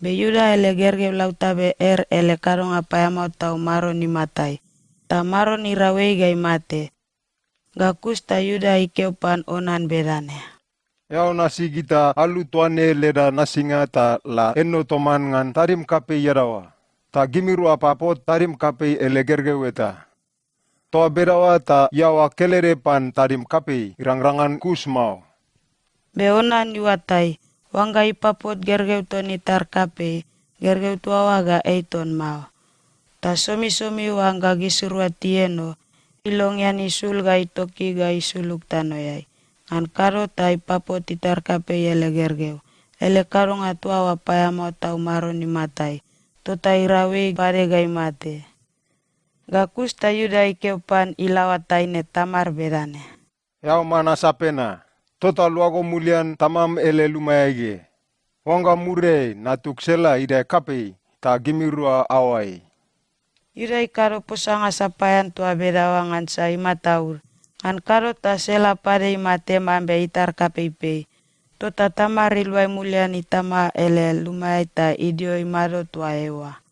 Be Iuda ele gergeu lautabe Er ele kadonga paeamao tau Maron imatai, ta Maron irau ei ga imate. Ga kus ta Iuda ikeo pan Onan bedane, “Eao nasi gita alu toa ne leda nasinga ta la eno toman ngan tadim kapei iadaoa, ta gimirua apapot tadim kapei ele gergeu eta. Toa bedaoa ta iaoa kelede pan tadim kapei, irangrang ngan kus mao.” Be Onan iuatai, oangga ipapot gergeu ton itar kapei, gergeu toa oa ga ei ton mao. Ta somisomi oangga gisirua tieno, ilongean isul ga itoki ga isulug tanoeai, ngan kado ta ipapot itar kapei ele gergeu, ele kadonga toa oa paeamao tau Maron imatai. tota irau ei pade ga imate. Ga kus ta Iuda ikeo pan ilaoa taine Tamar bedane, "Eao man asapena, tota luago mulian tamam ele lumaeai ge. Oangga muriai natug Sela idae kapei, ta gimirua aoai." Iuda ikado posanga sapaean toa bedaoa ngansa imataud. Ngan kado ta Sela pade imate mambe itar kapeipei. Tota Tamar iluai mulian itama ele lumaeai ta idio imado toa eoa.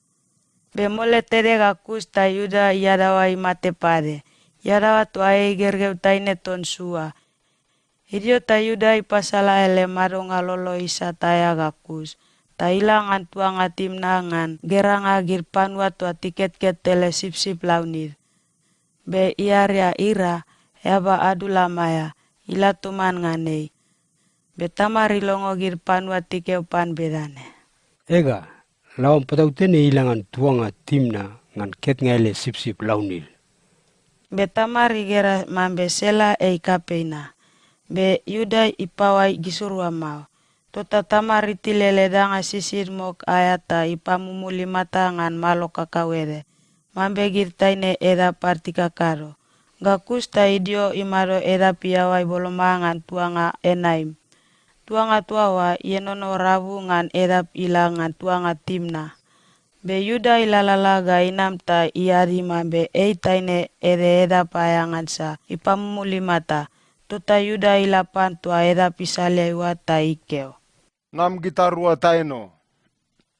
Be mole tede ga kus ta Iuda iadaoa imate pade. Iadaoa toa ei igergeu taine ton Sua. Idio ta Iuda ipasala ele madonga lolo isat aea ga kus, ta ila ngan tuanga Timna ngan geranga gid panua toa tiketket ele sipsip launid. Be iaria Ira, eaba Adulam aea, ila toman ngan ei. Be Tamar ilongo gid panua tikeo pan bedane, "Ega, laoam patautene ila ngan tuanga Timna ngan ketnga ele sipsip launid." Be Tamar igera mambe Sela ei kapei na, be Iuda ipaoai gisirua mao. Tota Tamar itil ele danga sisid mok aea ta ipamumul imata ngan malo kakauede, mambe gid taine edap ad tikakado. Ga kus ta idio imado edap iaoai boloma ngan tuanga Enaim. Tuanga toa oa ienono rabu ngan edap ila ngan tuanga Timna. Be Iuda ilalala ga inam ta iadi mambe ei taine ede edap aea ngansa ipamumul imata. Tota Iuda ila pan toa edap isaleai oa ta ikeo, "Nam gitarua taeno."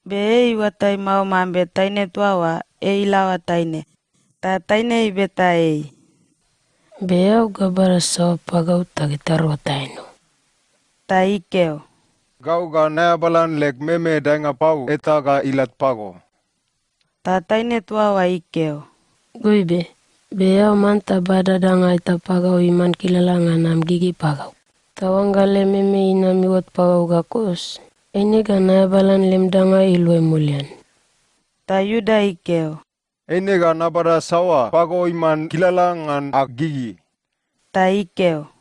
Be ei iuatai mao mambe taine toa oa ei ilaoa taine, ta taine ibeta ei, "Be eao ga bada saoa pagau ta gitarua taeno?" Ta ikeo, "Gau ga naeabalan leg meme daenga pau eta ga ilat pago." Ta taine toa oa ikeo, "Goibe, be eao manta bada danga eta pagau iman kilala ngan am gigi pagau. Ta oangga lem meme inam iuot pagau ga kus, eine ga naeabalan lem danga iluai mulian." Ta Iuda ikeo, "Eine ga nabada saoa pago iman kilala ngan ag gigi?" Ta ikeo,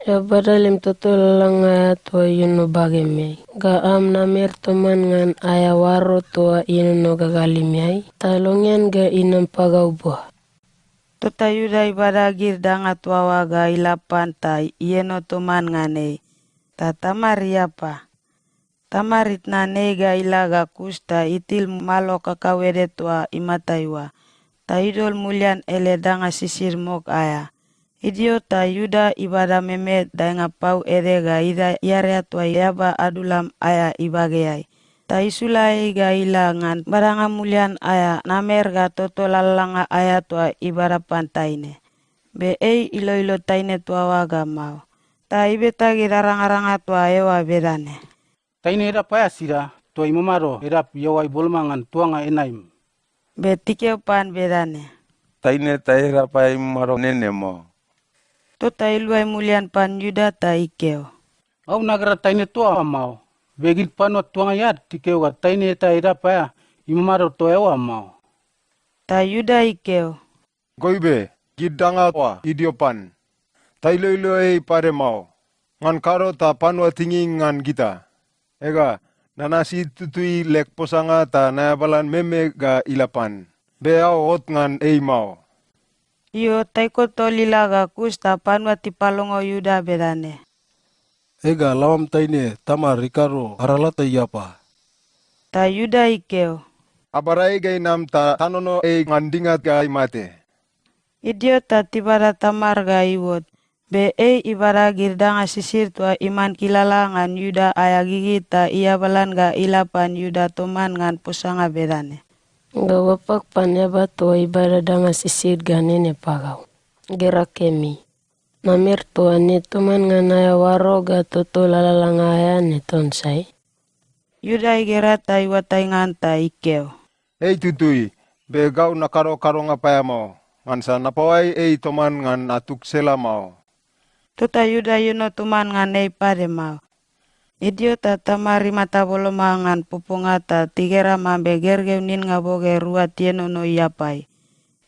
"Eao bada lem toto lalalanga aea toa ienono bagemeai, ga am namer toman ngan aea oaro toa ienono gagalimeai, ta longean ga inam pagau bua." Tota Iuda ibada gid danga toa oa ga ila pan ta ieno toman ngan ei, ta Tamar iapa. Tamar itnan ei ga ila ga kus ta itil malo kakauede toa imatai oa, ta idol mulian ele danga sisid mok aea. Idio ta Iuda ibada meme daenga pau ede ga idae iarea toa eaba Adulam aea ibageai, ta isula ei ga ila ngan badanga mulian aea namer ga toto lalalanga aea toa ibada pan taine. Be ei iloilo taine toa oa ga mao, ta ibeta gid arangaranga toa eoa bedane, "Taine edap aea sida toa imamado edap iaoai boloma ngan tuanga Enaim?" Be tikeo pan bedane, "Taine eta edap aea imamado nene mao." Tota iluai mulian pan Iuda ta ikeo, "Gau nagera taine toa oa mao, be gid panua tuangai ad tikeo ga taine eta edap aea imamado toa eoa mao." Ta Iuda ikeo, "Goibe, gid danga oa idio pan, ta iloilo ei pade mao, ngan kado ta panua tinging ngan gita. Ega, nanasi tutui leg posanga ta naeabalan meme ga ila pan, be eao ot ngan ei mao." Io, taiko tol ila ga kus ta panua tipalongo Iuda bedane, "Ega, laoam taine Tamar ikado arala ta iapa." Ta Iuda ikeo, "Abada ei ga inam ta tanono ei ngan dinga ga imate." Idio ta tibada Tamar ga iuot, be ei ibada gid danga sisid toa iman kilala ngan Iuda aea gigi ta iabalan ga ila pan Iuda toman ngan posanga bedane, "Gau apag pan eaba toa ibada danga sisid ga nene pagau. Gera kemi. Namer toa ne toman ngan aea oaro ga toto lalalanga aea ne ton sai?" Iuda igera ta iuatai ngan ta ikeo, "Ei tutui, be gau nakado kadonga paeamao, ngansa napaoai ei toman ngan natug Sela mao." Tota Iuda ieno toman ngan ei pade mao. Idio ta Tamar imata boloma ngan poponga ta tigera mambe gergeu ninnga boge rua tienono iapai.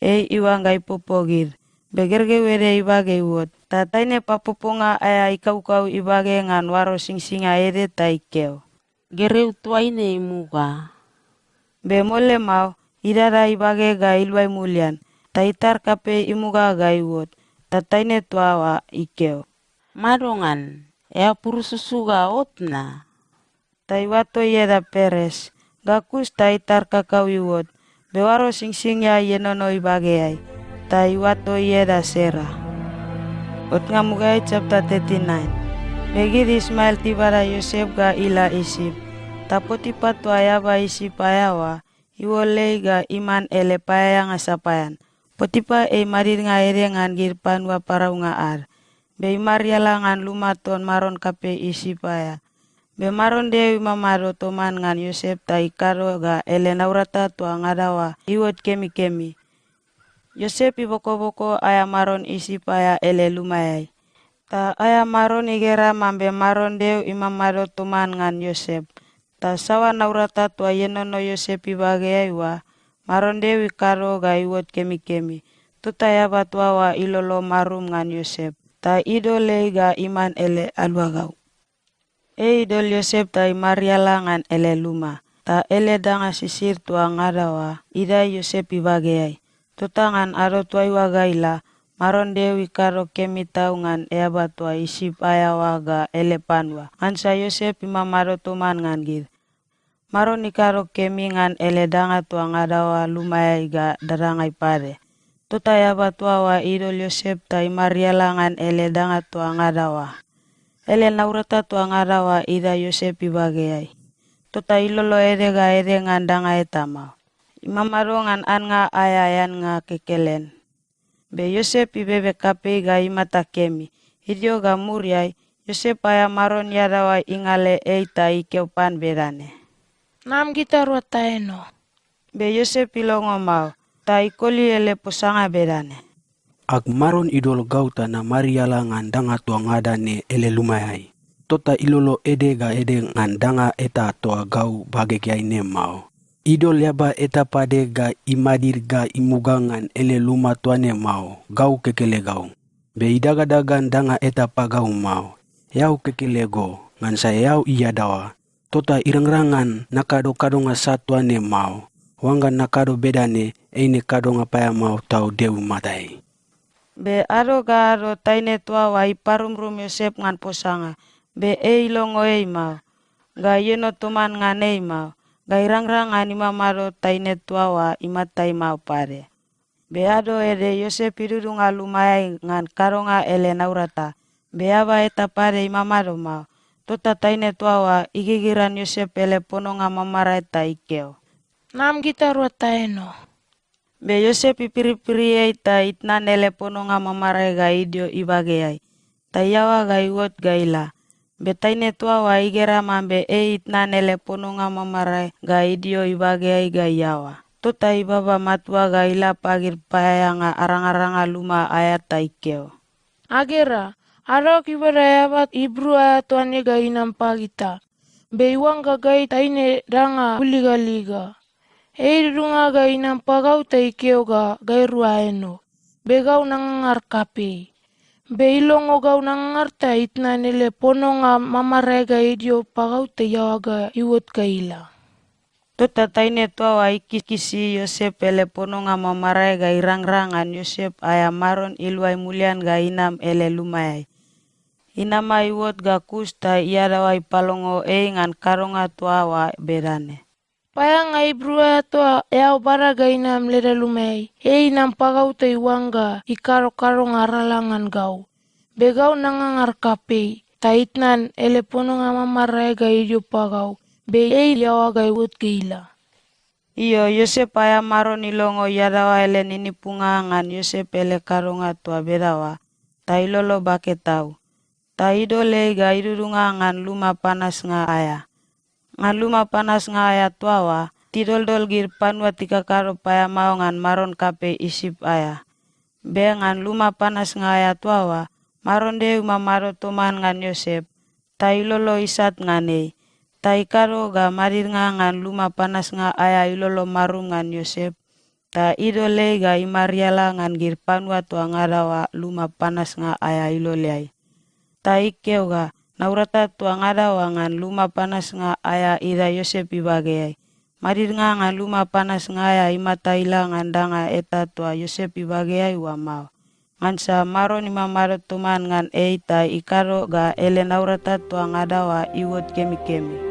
Ei iuangga ipopo gid, be gergeu ede ibage iuot, ta taine papoponga aea ikaukau ibage ngan oaro singsinga ede ta ikeo, "Gergeu toaine imuga." Be mole mao, idada ibage ga iluai mulian, ta itar kapei imuga ga iuot, ta taine toa oa ikeo, "Madongan? Eao purususu ga ot na?" Ta iuato ieda Peres. Ga kus ta itar kakau iuot, be oaro singsingia ienono ibageai, ta iuato ieda Sera. Otnga mugaeai chapter thirty-nine. Be gid Ismael tibada Iosep ga ila Isip, ta Potipa toa eaba Isip aea oa, iuol ei ga iman ele paeaeanga sapaean. Potipa ei madidnga ede ngan gid panua paraunga ad, be imariala ngan luma ton maron kapei Isip aea. Be Maron Deo imamado toman ngan Iosep ta ikado ga ele naurata toa ngada oa iuot kemikemi. Iosep ibokoboko aea maron Isip aea ele lumaeai. Ta aea maron igera mambe Maron Deo imamado toman ngan Iosep. Ta saoa naurata toa ienono Iosep ibageai oa, Maron Deo ikado ga iuot kemikemi. Tota eaba toa oa ilolo marum ngan Iosep, ta idol ei ga iman ele aluagau. Ei idol Iosep ta imariala ngan ele luma, ta ele danga sisid toa ngada oa idae Iosep ibageai. Tota ngan ado toaiua ga ila, Maron Deo ikado kemi tau ngan eaba toa Isip aea oa ga ele panua, ngansa Iosep imamado toman ngan gid. Maron ikado kemi ngan ele danga toa ngada oa lumaeai ga dadangai pade. Tota eaba toa oa idol Iosep ta imariala ngan ele danga toa ngada oa. Ele naurata toa ngada oa idae Iosep ibageai. Tota ilolo ede ga ede ngan danga eta mao. Imamado ngan annga aea eannga kekelen. Be Iosep ibebe kapei ga imata kemi. Idio ga muriai, Iosep aea maron iadaoa ingale ei ta ikeo pan bedane, "Nam gitarua ta eno." Be Iosep ilongo mao, ta ikoli ele posanga bedane, "Ag maron idol gau ta namariala ngan danga toa ngada ne ele lumaeai. Tota ilolo ede ga ede ngan danga eta toa gau bagegeai ne mao. Idol eaba eta pade ga imadid ga imuga ngan ele luma toa ne mao, gau kekelegau. Be idagadagan danga eta pagau mao. Eao kekelego, ngansa eao iadaoa. Tota irangrang ngan nakado kadonga sat toa ne mao. Oangga nakado bedane, eine kadonga paeamao tau Deo imatai." Be ado ga ado taine toa oa iparumrum Iosep ngan posanga, be ei ilongo ei mao, ga ieno toman ngan ei mao, ga irangrang ngan imamado taine toa oa imatai mao pade. Be ado ede Iosep idudunga lumaeai ngan kadonga ele naurata, be eaba eta pade imamado mao. Tota taine toa oa igigiran Iosep ele pononga mamarae ta ikeo, "Nam gitarua ta eno." Be Iosep ipiripiri ei ta itnan ele pononga mamarae ga idio ibageai, ta iaoa ga iuot ga ila. Be taine toa oa igera mambe ei itnan ele pononga mamarae ga idio ibageai ga iaoa. Tota ibaba matua ga ila pagid paeaeanga arangaranga luma aea ta ikeo, "Agera, adaoag ibada eaba Ibru aea toa ne ga inam pagita, be iuangga gai taine danga buligaliga. Ei idudunga ga inam pagau ta ikeo ga gairua aeno, be gau nangangar kapei. Be ilongo gau nangangar ta itnan ele pononga mamarae ga idio pagau ta iaoa ga iuot ga ila." Tota taine toa oa ikikisi Iosep ele pononga mamarae ga irangrang ngan Iosep aea maron iluai mulian ga inam ele lumaeai. Inama iuot ga kus ta iadaoa ipalongo ei ngan kadonga toa oa bedane, "Paeaeanga Ibru aea toa eao bada ga inam leda lumaeai, ei inam pagau ta iuangga ikado kadonga arala ngan gau. Be gau nangangar kapei, ta itnan ele pononga mamarae ga idio pagau, be ei iaoa ga iuot ga ila." Io, Iosep aea maron ilongo iadaoa ele ninipunga ngan Iosep ele kadonga toa bedaoa, ta ilolo bake tau. Ta idol ei ga idudunga ngan luma panasnga aea. Ngan luma panasnga aea toa oa, tidoldol gid panua tikakado paeamao ngan maron kapei Isip aea. Be ngan luma panasnga aea toa oa, Maron Deo imamado toman ngan Iosep, ta ilolo isat ngan ei, ta ikado ga madidnga ngan luma panasnga aea ilolo marum ngan Iosep, ta idol ei ga imariala ngan gid panua toa ngada oa luma panasnga aea iloleai. Ta ikeo ga, "Naurata toa ngada oa ngan luma panasnga aea idae Iosep ibageai, Madidnga ngan luma panasnga aea imata ila ngan danga eta toa Iosep ibageai oa mao, ngansa Maron imamado toman ngan ei ta ikado ga ele naurata toa ngada oa iuot kemikemi.